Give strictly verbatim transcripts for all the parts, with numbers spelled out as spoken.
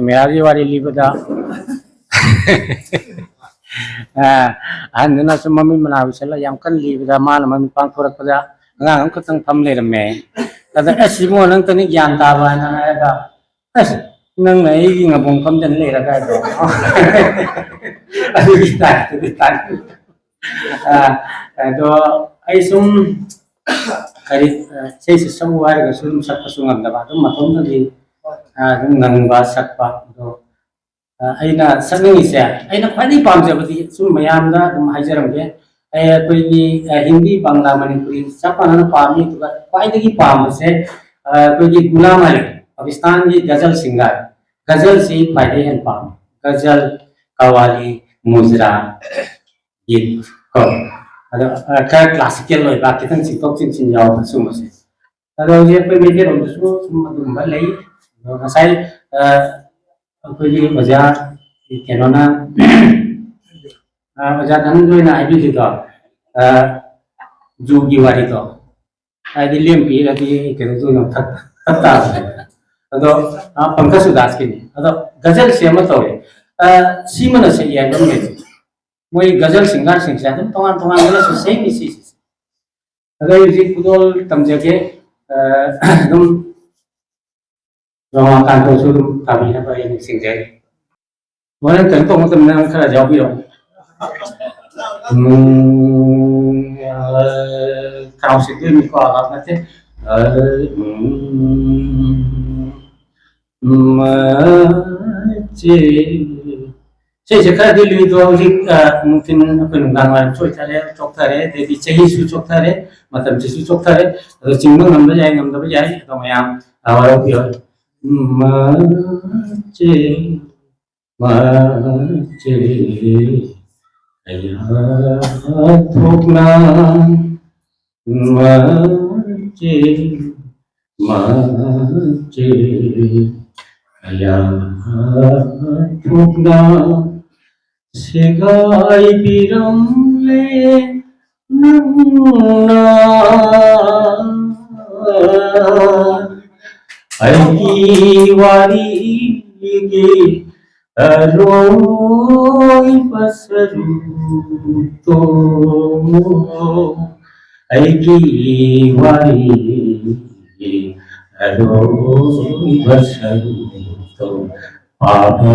ꯃꯦꯔꯥꯒꯤ ꯋꯥꯔꯤ ꯂꯤꯕꯗ ꯑꯍꯟꯗꯨꯅ ꯁꯨꯝ ꯃꯃꯤꯠ ꯃꯅꯥ ꯎꯏꯁꯜꯂ ꯌꯥꯝ ꯀꯟꯅ ꯂꯤꯕꯗ ꯃꯥꯅ ꯃꯃꯤꯠ ꯄꯥꯡꯊꯣꯔꯛꯄꯗ ꯑꯉꯥꯡ ꯑꯃꯈꯛꯇꯪ ꯐꯝ ꯂꯩꯔꯝꯃꯦ꯫ ꯑꯗ "ꯑꯁ ꯏꯕꯨꯡꯉꯣ, ꯅꯪꯇꯅꯤ ꯒ꯭ꯌꯥꯟ ꯇꯥꯕ" ꯍꯥꯏꯅ ꯍꯥꯏꯔꯒ "ꯑꯁ ꯅꯪꯅ ꯑꯩꯒꯤ ꯉꯥꯕꯣꯡ ꯐꯝꯗꯅ ꯂꯩꯔꯒ" ꯍꯥꯏꯗꯣ ꯑꯗꯨꯒꯤ ꯇꯥꯏꯞꯇꯗꯤ ꯇꯥꯏ꯫ ꯑꯗꯣ ꯑꯩ ꯁꯨꯝ ꯀꯔꯤ ꯏꯁꯩꯁꯦ ꯁꯛꯎ ꯍꯥꯏꯔꯒꯁꯨ ꯑꯗꯨꯝ ꯁꯛꯄꯁꯨ ꯉꯝꯗꯕ, ꯑꯗꯨꯝ ꯃꯇꯣꯝꯗꯒꯤ ꯑꯗꯨꯝ ꯉꯪꯕ ꯁꯛꯄ꯫ ꯑꯗꯣ ꯑꯩꯅ ꯁꯛꯅꯤꯡꯉꯤꯁꯦ, ꯑꯩꯅ ꯈ꯭ꯋꯥꯏꯗꯒꯤ ꯄꯥꯝꯖꯕꯗꯤ ꯁꯨꯝ ꯃꯌꯥꯝꯗ ꯑꯗꯨꯝ ꯍꯥꯏꯖꯔꯝꯒꯦ, ꯑꯩ ꯑꯩꯈꯣꯏꯒꯤ ꯍꯤꯟꯗꯤ, ꯕꯪꯂꯥ, ꯃꯅꯤꯄꯨꯔꯤ ꯆꯞ ꯃꯥꯟꯅꯅ ꯄꯥꯝꯃꯤ, ꯑꯗꯨꯒ ꯈ꯭ꯋꯥꯏꯗꯒꯤ ꯄꯥꯝꯕꯁꯦ ꯑꯩꯈꯣꯏꯒꯤ ꯒꯨꯂꯥꯝ ꯑꯂꯤ, ꯄꯥꯀꯤꯁꯇꯥꯟꯒꯤ ꯒꯖꯜ ꯁꯤꯡꯒꯔ, ꯒꯖꯜꯁꯤ ꯈ꯭ꯋꯥꯏꯗꯒꯤ ꯍꯦꯟꯅ ꯄꯥꯝꯃꯤ꯫ ꯒꯖꯜ, ꯀꯋꯥꯂꯤ, ꯃꯨꯖꯔꯥ, ꯒꯤꯠ ꯀꯣ, ꯑꯗꯣ ꯈꯔ ꯀ꯭ꯂꯥꯁꯤꯀꯦꯜ ꯑꯣꯏꯕ, ꯈꯤꯇꯪ ꯆꯤꯡꯊꯣꯛ ꯆꯤꯡꯁꯤꯟ ꯌꯥꯎꯕ ꯁꯨꯝꯕꯁꯦ꯫ ꯑꯗꯣ ꯍꯧꯖꯤꯛ ꯑꯩꯈꯣꯏ ꯃꯩꯇꯩꯂꯣꯟꯗꯁꯨ ꯁꯨꯝ ꯑꯗꯨꯒꯨꯝꯕ ꯂꯩ꯫ ꯑꯗꯣ ꯉꯁꯥꯏ ꯑꯩꯈꯣꯏꯒꯤ ꯑꯣꯖꯥ ꯀꯩꯅꯣꯅ, ꯑꯣꯖꯥ ꯙꯅꯟꯖꯣꯏꯅ ꯍꯥꯏꯕꯤꯈꯤꯗꯣ, ꯖꯨꯒꯤ ꯋꯥꯔꯤꯗꯣ, ꯍꯥꯏꯗꯤ ꯂꯦꯝ ꯄꯤꯔꯗꯤ ꯀꯩꯅꯣ ꯇꯧꯅ ꯐꯠ ꯐꯠ ꯇꯥꯕꯅꯦ꯫ ꯑꯗꯣ ꯄꯪꯀꯖ ꯎꯗꯥꯁꯀꯤꯅꯤ꯫ ꯑꯗꯣ ꯒꯖꯜꯁꯦ ꯑꯃ ꯇꯧꯔꯦ, ꯁꯤꯃꯅ ꯁꯛꯏ ꯍꯥꯏꯕ ꯑꯃ ꯂꯩꯇꯦ꯫ ꯃꯣꯏ ꯒꯖꯜ ꯁꯤꯡꯒꯔꯁꯤꯡꯁꯦ ꯑꯗꯨꯝ ꯇꯣꯉꯥꯟ ꯇꯣꯉꯥꯟꯕꯅꯁꯨ ꯁꯦꯝꯃꯤ ꯁꯤꯁꯦ꯫ ꯑꯗꯣ ꯑꯩ ꯍꯧꯖꯤꯛ ꯈꯨꯗꯣꯜ ꯇꯝꯖꯒꯦ꯫ ꯑꯗꯨꯝ ꯔꯃꯥꯀꯥꯟꯇꯁꯨ ꯑꯗꯨꯝ ꯇꯥꯕꯤꯅꯕ ꯑꯩ ꯅꯤꯡꯁꯤꯡꯖꯔꯤ꯫ ꯍꯣꯔꯦꯟ ꯀꯩꯅꯣ ꯇꯧꯕ ꯃꯇꯝꯗ ꯅꯪ ꯈꯔ ꯌꯥꯎꯕꯤꯔꯣ꯫ ꯎꯝ, ꯀꯥꯎꯁꯤꯗꯣꯏꯅꯤꯀꯣ, ꯑꯂꯥꯞ ꯅꯠꯇꯦ꯫ ꯎꯝ, ꯃꯆꯦ꯫ ꯁꯤꯁꯦ ꯈꯔꯗꯤ ꯂꯨꯏꯗꯣ, ꯍꯧꯖꯤꯛ ꯅꯨꯡꯊꯤꯜ ꯑꯩꯈꯣꯏ ꯅꯨꯡꯗꯥꯡ ꯋꯥꯏꯔꯝ ꯆꯣꯏꯊꯔꯦ, ꯆꯣꯛꯊꯔꯦ, ꯑꯗꯩꯗꯤ ꯆꯍꯤꯁꯨ ꯆꯣꯛꯊꯔꯦ, ꯃꯇꯝꯁꯤꯁꯨ ꯆꯣꯛꯊꯔꯦ꯫ ꯑꯗꯣ ꯆꯤꯡꯕ ꯉꯝꯕ ꯌꯥꯏ, ꯉꯝꯗꯕ ꯌꯥꯏ, ꯑꯗꯣ ꯃꯌꯥꯝ ꯋꯥꯔꯧꯕꯤꯔꯣꯏ꯫ ꯃꯆꯦ, ꯃꯆꯦ, ꯀꯌꯥ ꯊꯣꯛꯅ ꯃꯆꯦ, ꯃꯆꯦ, ꯀꯌꯥ ꯊꯣꯛꯅ ꯁꯦꯒꯥꯏꯕꯤꯔꯝꯂꯦ ꯅꯪꯅ꯫ ꯑꯩꯒꯤ ꯋꯥꯔꯤ ꯑꯩꯒꯤ ꯑꯔꯣꯏꯕ ꯁꯔꯨꯛꯇꯣ, ꯑꯩꯒꯤ ꯋꯥꯔꯤꯒꯤ ꯑꯔꯣꯏꯕ ꯁꯔꯨꯛꯇꯣ, ꯄꯥꯕ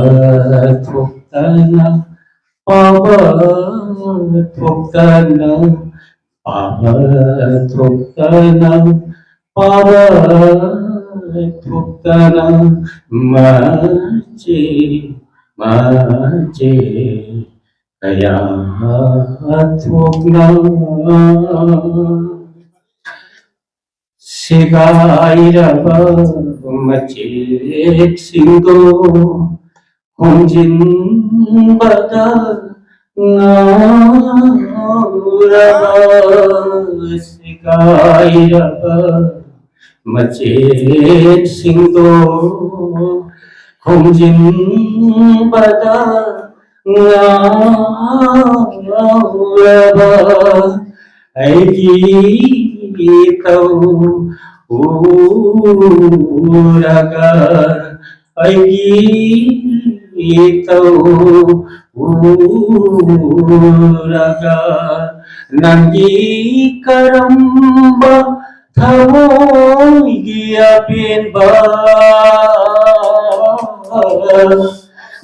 ꯊꯣꯛꯇꯅ, ꯄꯥꯕ ꯊꯣꯛꯇꯅ, ꯄꯥꯕ ꯊꯣꯛꯇꯅ, ꯄꯥꯕ ꯊꯣꯛꯇꯅ, ꯃꯆꯦ, ꯃꯆꯦ ꯀꯌꯥ ꯊꯣꯛꯅ꯫ ꯁꯦꯒꯥꯏꯔꯕ ꯃꯆꯦꯠꯁꯤꯡꯗꯣ ꯈꯣꯝꯖꯤꯟꯕꯗ ꯉꯥꯎꯔꯕ, ꯁꯦꯒꯥꯏꯔꯕ ꯃꯆꯦꯠꯁꯤꯡꯗꯣ ꯈꯣꯝꯖꯤꯟꯕꯗ ꯉꯥꯎꯔꯕ ꯑꯩꯒꯤ ꯏꯇꯧ ꯎꯔꯒ, ꯑꯩꯒꯤ ꯏꯇꯧ ꯎꯔꯒ, ꯅꯪꯒꯤ ꯀꯔꯝꯕ ꯊꯃꯣꯏꯒꯤ ꯑꯄꯦꯟꯕ,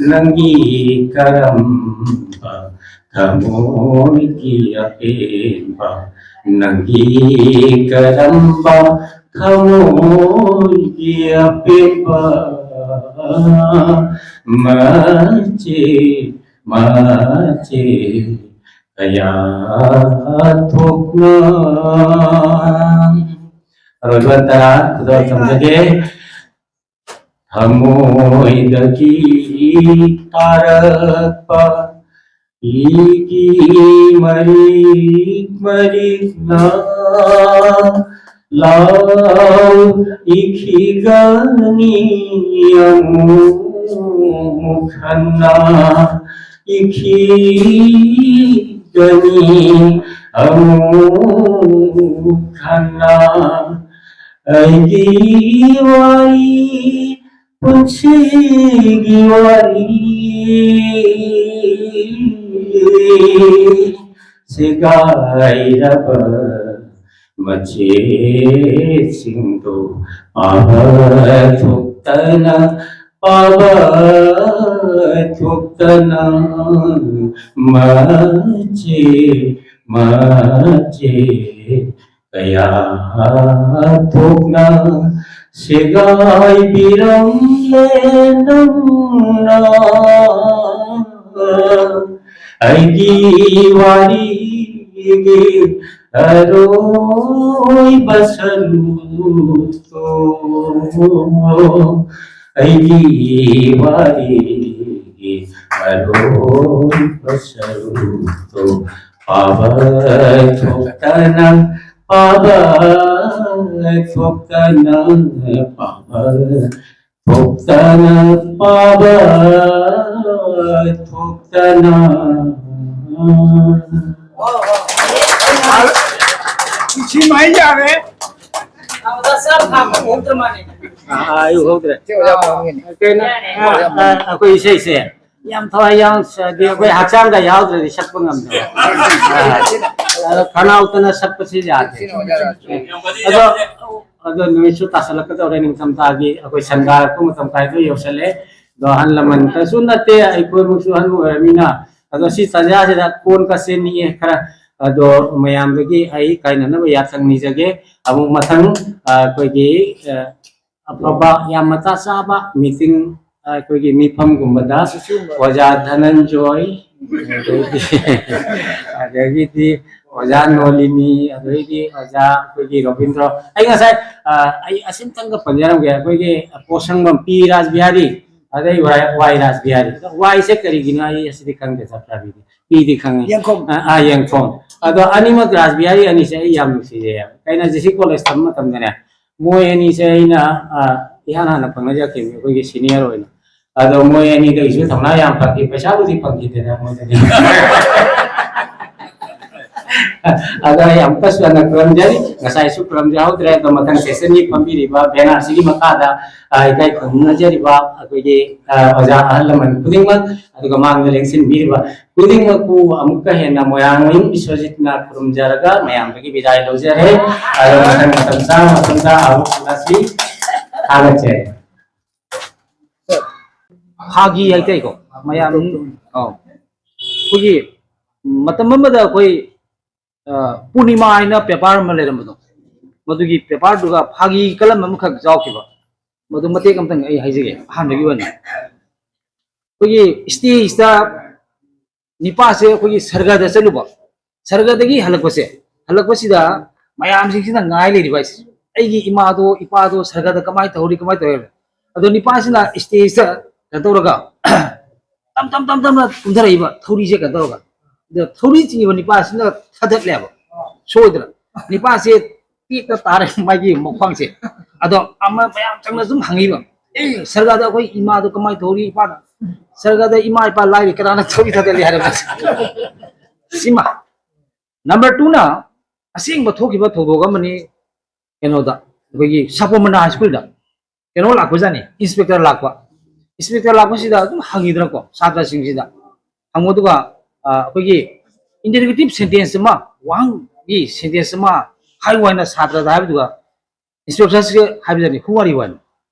ꯅꯪꯒꯤ ꯀꯔꯝꯕ ꯊꯃꯣꯏꯒꯤ ꯑꯄꯦꯟꯕ, ꯅꯪꯒꯤ ꯀꯔꯝꯕ ꯊꯃꯣꯏꯒꯤ ꯑꯄꯦꯟꯕ, ꯃꯆꯦ, ꯃꯆꯦ ꯀꯌꯥ ꯊꯣꯛꯅ꯫ ꯑꯔꯣꯏꯕ ꯇꯔꯥ ꯈꯨꯗꯣꯜ ꯇꯝꯖꯒꯦ꯫ ꯊꯃꯣꯏꯗꯒꯤ ꯇꯥꯔꯛꯄ ꯏꯒꯤ ꯃꯔꯤꯛ ꯃꯔꯤꯛꯅ ꯂꯥꯎ ꯏꯈꯤꯒꯅꯤ ꯑꯃꯨꯛ ꯍꯟꯅ, ꯏꯈꯤꯒꯅꯤ ꯑꯃꯨꯛ ꯍꯟꯅ꯫ ꯑꯩꯒꯤ ꯋꯥꯔꯤ ꯄꯨꯟꯁꯤꯒꯤ ꯋꯥꯔꯤ ꯁꯦꯒꯥꯏꯔꯕ ꯃꯆꯦꯠꯁꯤꯡꯗꯣ ꯄꯥꯕ ꯊꯣꯛꯇꯅ, ꯄꯥꯕ ꯊꯣꯛꯇꯅ ꯃꯆꯦꯠ ꯃꯆꯦꯠ ꯀꯌꯥ ꯊꯣꯛꯅ ꯁꯦꯒꯥꯏꯕꯤꯔꯝꯂꯦ ꯅꯪꯅ ꯑꯩꯒꯤ ꯋꯥꯔꯤꯒꯤ ꯑꯔꯣꯏꯕ ꯁꯔꯨꯛꯇꯣ꯫ ꯑꯩꯒꯤ ꯋꯥꯔꯤꯒꯤ ꯑꯔꯣꯏꯕ ꯁꯔꯨꯛꯇꯣ ꯄꯥꯕ ꯊꯣꯛꯇꯅ, ꯄꯥꯕ ꯊꯣꯛꯇꯅ, ꯄꯥꯕ ꯊꯣꯛꯇꯅ, ꯄꯥꯕ ꯊꯣꯛꯇꯅ꯫ ꯁꯤ ꯃꯥꯏ ꯌꯥꯔꯦ꯫ ꯑꯥ, ꯑꯩ ꯎꯍꯧꯗ꯭ꯔꯦ꯫ ꯀꯩꯅꯣ, ꯑꯥ, ꯑꯥ, ꯑꯩꯈꯣꯏ ꯏꯁꯩꯁꯦ ꯌꯥꯝ ꯊꯋꯥꯏ ꯌꯥꯎ-, ꯍꯥꯏꯗꯤ ꯑꯩꯈꯣꯏ ꯍꯛꯆꯥꯡꯗ ꯌꯥꯎꯗ꯭ꯔꯗꯤ ꯁꯛꯄ ꯉꯝꯗꯕ꯫ ꯑꯥ, ꯑꯗꯣ ꯈꯅꯥꯎꯇꯅ ꯁꯛꯄꯁꯤ ꯌꯥꯗꯦ꯫ ꯑꯗꯣ, ꯑꯗꯣ ꯅꯨꯃꯤꯠꯁꯨ ꯇꯥꯁꯜꯂꯛꯀꯗꯧꯔꯦ, ꯅꯤꯡꯊꯝꯊꯥꯒꯤ ꯑꯩꯈꯣꯏ ꯁꯟꯒꯥꯔꯛꯄ ꯃꯇꯝ ꯀꯥꯏꯗꯣ ꯌꯧꯁꯜꯂꯛꯑꯦ꯫ ꯑꯗꯣ ꯑꯍꯜ ꯂꯃꯟꯇꯁꯨ ꯅꯠꯇꯦ, ꯑꯩꯈꯣꯏꯃꯛꯁꯨ ꯑꯍꯜ ꯑꯣꯏꯔꯕꯅꯤꯅ꯫ ꯑꯗꯣ ꯁꯤ ꯇꯥꯟꯖꯥꯁꯤꯗ ꯀꯣꯟ ꯀꯁꯦ ꯅꯤꯛꯑꯦ ꯈꯔ꯫ ꯑꯗꯣ ꯃꯌꯥꯝꯗꯒꯤ ꯑꯩ ꯀꯥꯏꯅꯅꯕ ꯌꯥꯊꯪ ꯅꯤꯖꯒꯦ꯫ ꯑꯃꯨꯛ ꯃꯊꯪ, ꯑ, ꯑꯩꯈꯣꯏꯒꯤ, ꯑ, ꯑꯐꯕ, ꯌꯥꯝ ꯃꯇꯥ ꯆꯥꯕ ꯃꯤꯇꯤꯡ, ꯑ, ꯑꯩꯈꯣꯏꯒꯤ ꯃꯤꯐꯝꯒꯨꯝꯕꯗ ꯑꯣꯖꯥ ꯙꯅꯟꯖꯣꯏ, ꯑꯗꯒꯤꯗꯤ, ꯑꯗꯒꯤꯗꯤ ꯑꯣꯖꯥ ꯅꯣꯂꯤꯅꯤ, ꯑꯗꯩꯗꯤ ꯑꯣꯖꯥ ꯑꯩꯈꯣꯏꯒꯤ ꯔꯣꯕꯤꯟꯗ꯭ꯔꯣ꯫ ꯑꯩ ꯉꯁꯥꯏ, ꯑ, ꯑꯩ ꯑꯁꯤꯝꯇꯪꯒ ꯄꯟꯖꯔꯝꯒꯦ꯫ ꯑꯩꯈꯣꯏꯒꯤ ꯄꯣꯁꯪꯕꯝ ꯄꯤ ꯔꯥꯁꯕꯤꯍꯥꯔꯤ, ꯑꯗꯩ ꯋꯥꯏ, ꯋꯥꯏ ꯔꯥꯁꯕꯤꯍꯥꯔꯤ꯫ ꯋꯥꯏꯁꯦ ꯀꯔꯤꯒꯤꯅꯣ ꯑꯩ ꯑꯁꯤꯗꯤ ꯈꯪꯗꯦ ꯆꯞ ꯆꯥꯕꯤꯗꯤ꯫ ꯄꯤꯗꯤ ꯈꯪꯉꯤ꯫ ꯌꯦꯡꯈꯣꯝ꯫ ꯑ, ꯑ, ꯌꯦꯡꯈꯣꯝ꯫ ꯑꯗꯣ ꯑꯅꯤꯃꯛ ꯔꯥꯁꯕꯤꯍꯥꯔꯤ ꯑꯅꯤꯁꯦ ꯑꯩ ꯌꯥꯝ ꯅꯨꯡꯁꯤꯖꯩꯌꯦꯕ꯫ ꯑꯩꯅ ꯖꯤ ꯁꯤ ꯀꯣꯂꯦꯖ ꯇꯝꯕ ꯃꯇꯝꯗꯅꯦ, ꯃꯣꯏ ꯑꯅꯤꯁꯦ ꯑꯩꯅ, ꯑ, ꯏꯍꯥꯟ ꯍꯥꯟꯅ ꯈꯪꯅꯖꯔꯛꯈꯤꯕꯅꯤ ꯑꯩꯈꯣꯏꯒꯤ ꯁꯤꯅꯤꯌꯔ ꯑꯣꯏꯅ꯫ ꯑꯗꯣ ꯃꯣꯏ ꯑꯅꯤꯗꯒꯤꯁꯨ ꯊꯧꯅꯥ ꯌꯥꯝ ꯐꯈꯤ, ꯄꯩꯁꯥꯕꯨꯗꯤ ꯐꯪꯈꯤꯗꯦꯅ ꯃꯣꯏꯗꯗꯤ꯫ ꯑꯗꯣ ꯑꯩ ꯑꯃꯨꯛꯀꯁꯨ ꯍꯟꯅ ꯈꯨꯔꯨꯝꯖꯔꯤ꯫ ꯉꯁꯥꯏꯁꯨ ꯈꯨꯔꯨꯝꯖꯍꯧꯗ꯭ꯔꯦ, ꯑꯗꯣ ꯃꯊꯪ ꯁꯦꯁꯟꯒꯤ ꯐꯝꯕꯤꯔꯤꯕ ꯕꯦꯅꯔꯁꯤꯒꯤ ꯃꯈꯥꯗ, ꯑ, ꯏꯀꯥꯏ ꯈꯨꯝꯅꯖꯔꯤꯕ ꯑꯩꯈꯣꯏꯒꯤ, ꯑ, ꯑꯣꯖꯥ ꯑꯍꯜ ꯂꯃꯟ ꯈꯨꯗꯤꯡꯃꯛ, ꯑꯗꯨꯒ ꯃꯥꯡꯗ ꯂꯦꯡꯁꯤꯟꯕꯤꯔꯤꯕ ꯈꯨꯗꯤꯡꯃꯛꯄꯨ ꯑꯃꯨꯛꯀ ꯍꯦꯟꯅ ꯃꯣꯏꯔꯥꯡꯃꯌꯨꯝ ꯕꯤꯁ꯭ꯋꯖꯤꯠꯅ ꯈꯨꯔꯨꯝꯖꯔꯒ ꯃꯌꯥꯝꯗꯒꯤ ꯕꯤꯗꯥꯏ ꯂꯧꯖꯔꯦ꯫ ꯑꯗꯣ ꯃꯊꯪ ꯃꯇꯝ ꯆꯥꯕ ꯃꯇꯝꯗ ꯑꯃꯨꯛ ꯎꯅꯁꯤ꯫ ꯊꯥꯒꯠꯆꯔꯤ꯫ ꯐꯥꯒꯤ ꯍꯥꯏꯇꯥꯔꯦꯀꯣ, ꯃꯌꯥꯝ, ꯑꯧ꯫ ꯑꯩꯈꯣꯏꯒꯤ ꯃꯇꯝ ꯑꯃꯗ ꯑꯩꯈꯣꯏ, ꯑ, ꯄꯨꯔꯅꯤꯃꯥ ꯍꯥꯏꯅ ꯄꯦꯄꯔ ꯑꯃ ꯂꯩꯔꯝꯕꯗꯣ, ꯃꯗꯨꯒꯤ ꯄꯦꯄꯔꯗꯨꯒ ꯐꯥꯒꯤ ꯀꯂꯝ ꯑꯃꯈꯛ ꯌꯥꯎꯈꯤꯕ, ꯃꯗꯨ ꯃꯇꯦꯛ ꯑꯃꯇꯪ ꯑꯩ ꯍꯥꯏꯖꯒꯦ ꯑꯍꯥꯟꯕꯒꯤ ꯑꯣꯏꯅ꯫ ꯑꯩꯈꯣꯏꯒꯤ ꯁ꯭ꯇꯦꯖꯇ ꯅꯤꯄꯥꯁꯦ ꯑꯩꯈꯣꯏꯒꯤ ꯁꯔꯒꯗ ꯆꯠꯂꯨꯕ, ꯁꯔꯒꯗꯒꯤ ꯍꯜꯂꯛꯄꯁꯦ, ꯍꯜꯂꯛꯄꯁꯤꯗ ꯃꯌꯥꯝꯁꯤꯡꯁꯤꯅ ꯉꯥꯏ ꯂꯩꯔꯤꯕ ꯍꯥꯏꯁꯦ, "ꯑꯩꯒꯤ ꯏꯃꯥꯗꯣ, ꯏꯄꯥꯗꯣ ꯁꯔꯒꯗ ꯀꯃꯥꯏꯅ ꯇꯧꯍꯧꯔꯤ, ꯀꯃꯥꯏꯅ ꯇꯧꯍꯧꯔꯤ?" ꯑꯗꯣ ꯅꯤꯄꯥꯁꯤꯅ ꯁ꯭ꯇꯦꯖꯇ ꯀꯩꯅꯣ ꯇꯧꯔꯒ ꯇꯞ ꯇꯞ ꯇꯞ ꯇꯞꯅ ꯀꯨꯝꯊꯔꯛꯏꯕ ꯊꯧꯔꯤꯁꯦ ꯀꯩꯅꯣ ꯇꯧꯔꯒ, ꯑꯗ ꯊꯧꯔꯤ ꯆꯤꯡꯉꯤꯕ ꯅꯤꯄꯥꯁꯤꯅ ꯊꯥꯗꯠꯂꯦꯕ ꯁꯣꯏꯗꯅ꯫ ꯅꯤꯄꯥꯁꯦ ꯇꯦꯛꯇ ꯇꯥꯔꯦ ꯃꯥꯒꯤ ꯃꯈ꯭ꯋꯥꯡꯁꯦ꯫ ꯑꯗꯣ ꯑꯃ ꯃꯌꯥꯝ ꯆꯪꯅ ꯁꯨꯝ ꯍꯪꯉꯤꯕ, "ꯑꯦ, ꯁꯔꯒꯗ ꯑꯩꯈꯣꯏ ꯏꯃꯥꯗꯣ ꯀꯃꯥꯏꯅ ꯇꯧꯔꯤ?" ꯏꯄꯥꯅ, "ꯁꯔꯒꯗ ꯏꯃꯥ ꯏꯄꯥ ꯂꯥꯏꯔꯤ, ꯀꯅꯥꯅ ꯊꯧꯔꯤ ꯊꯥꯗꯠꯂꯤ ꯍꯥꯏꯔꯕ?" ꯁꯤꯃ꯫ ꯅꯝꯕꯔ ꯇꯨꯅ ꯑꯁꯦꯡꯕ ꯊꯣꯛꯈꯤꯕ ꯊꯧꯗꯣꯛ ꯑꯃꯅꯤ꯫ ꯀꯩꯅꯣꯗ, ꯑꯩꯈꯣꯏꯒꯤ ꯁꯥꯄꯣꯝ ꯃꯅꯥ ꯍꯥꯏ ꯁ꯭ꯀꯨꯜꯗ ꯀꯩꯅꯣ ꯂꯥꯛꯄꯖꯥꯠꯅꯤ, ꯏꯟꯁꯄꯦꯛꯇꯔ ꯂꯥꯛꯄ꯫ ꯏꯟꯁꯄꯦꯛꯇꯔ ꯂꯥꯛꯄꯁꯤꯗ ꯑꯗꯨꯝ ꯍꯪꯉꯤꯗꯅꯀꯣ ꯁꯥꯇ꯭ꯔꯁꯤꯡꯁꯤꯗ꯫ ꯍꯪꯕꯗꯨꯒ, ꯑ, ꯑꯩꯈꯣꯏꯒꯤ ꯏꯟꯇꯔꯣꯒꯦꯇꯤꯚ ꯁꯦꯟꯇꯦꯟꯁ ꯑꯃ, ꯋꯥꯍꯪꯒꯤ ꯁꯦꯟꯇꯦꯟꯁ ꯑꯃ ꯍꯥꯏꯌꯨ ꯍꯥꯏꯅ ꯁꯥꯇ꯭ꯔꯗ ꯍꯥꯏꯕꯗꯨꯒ, ꯏꯟꯁꯄꯦꯛꯇꯔꯁꯤꯒ ꯍꯥꯏꯕꯖꯥꯠꯅꯤ, "Who are you?" ꯍꯥꯏꯅ꯫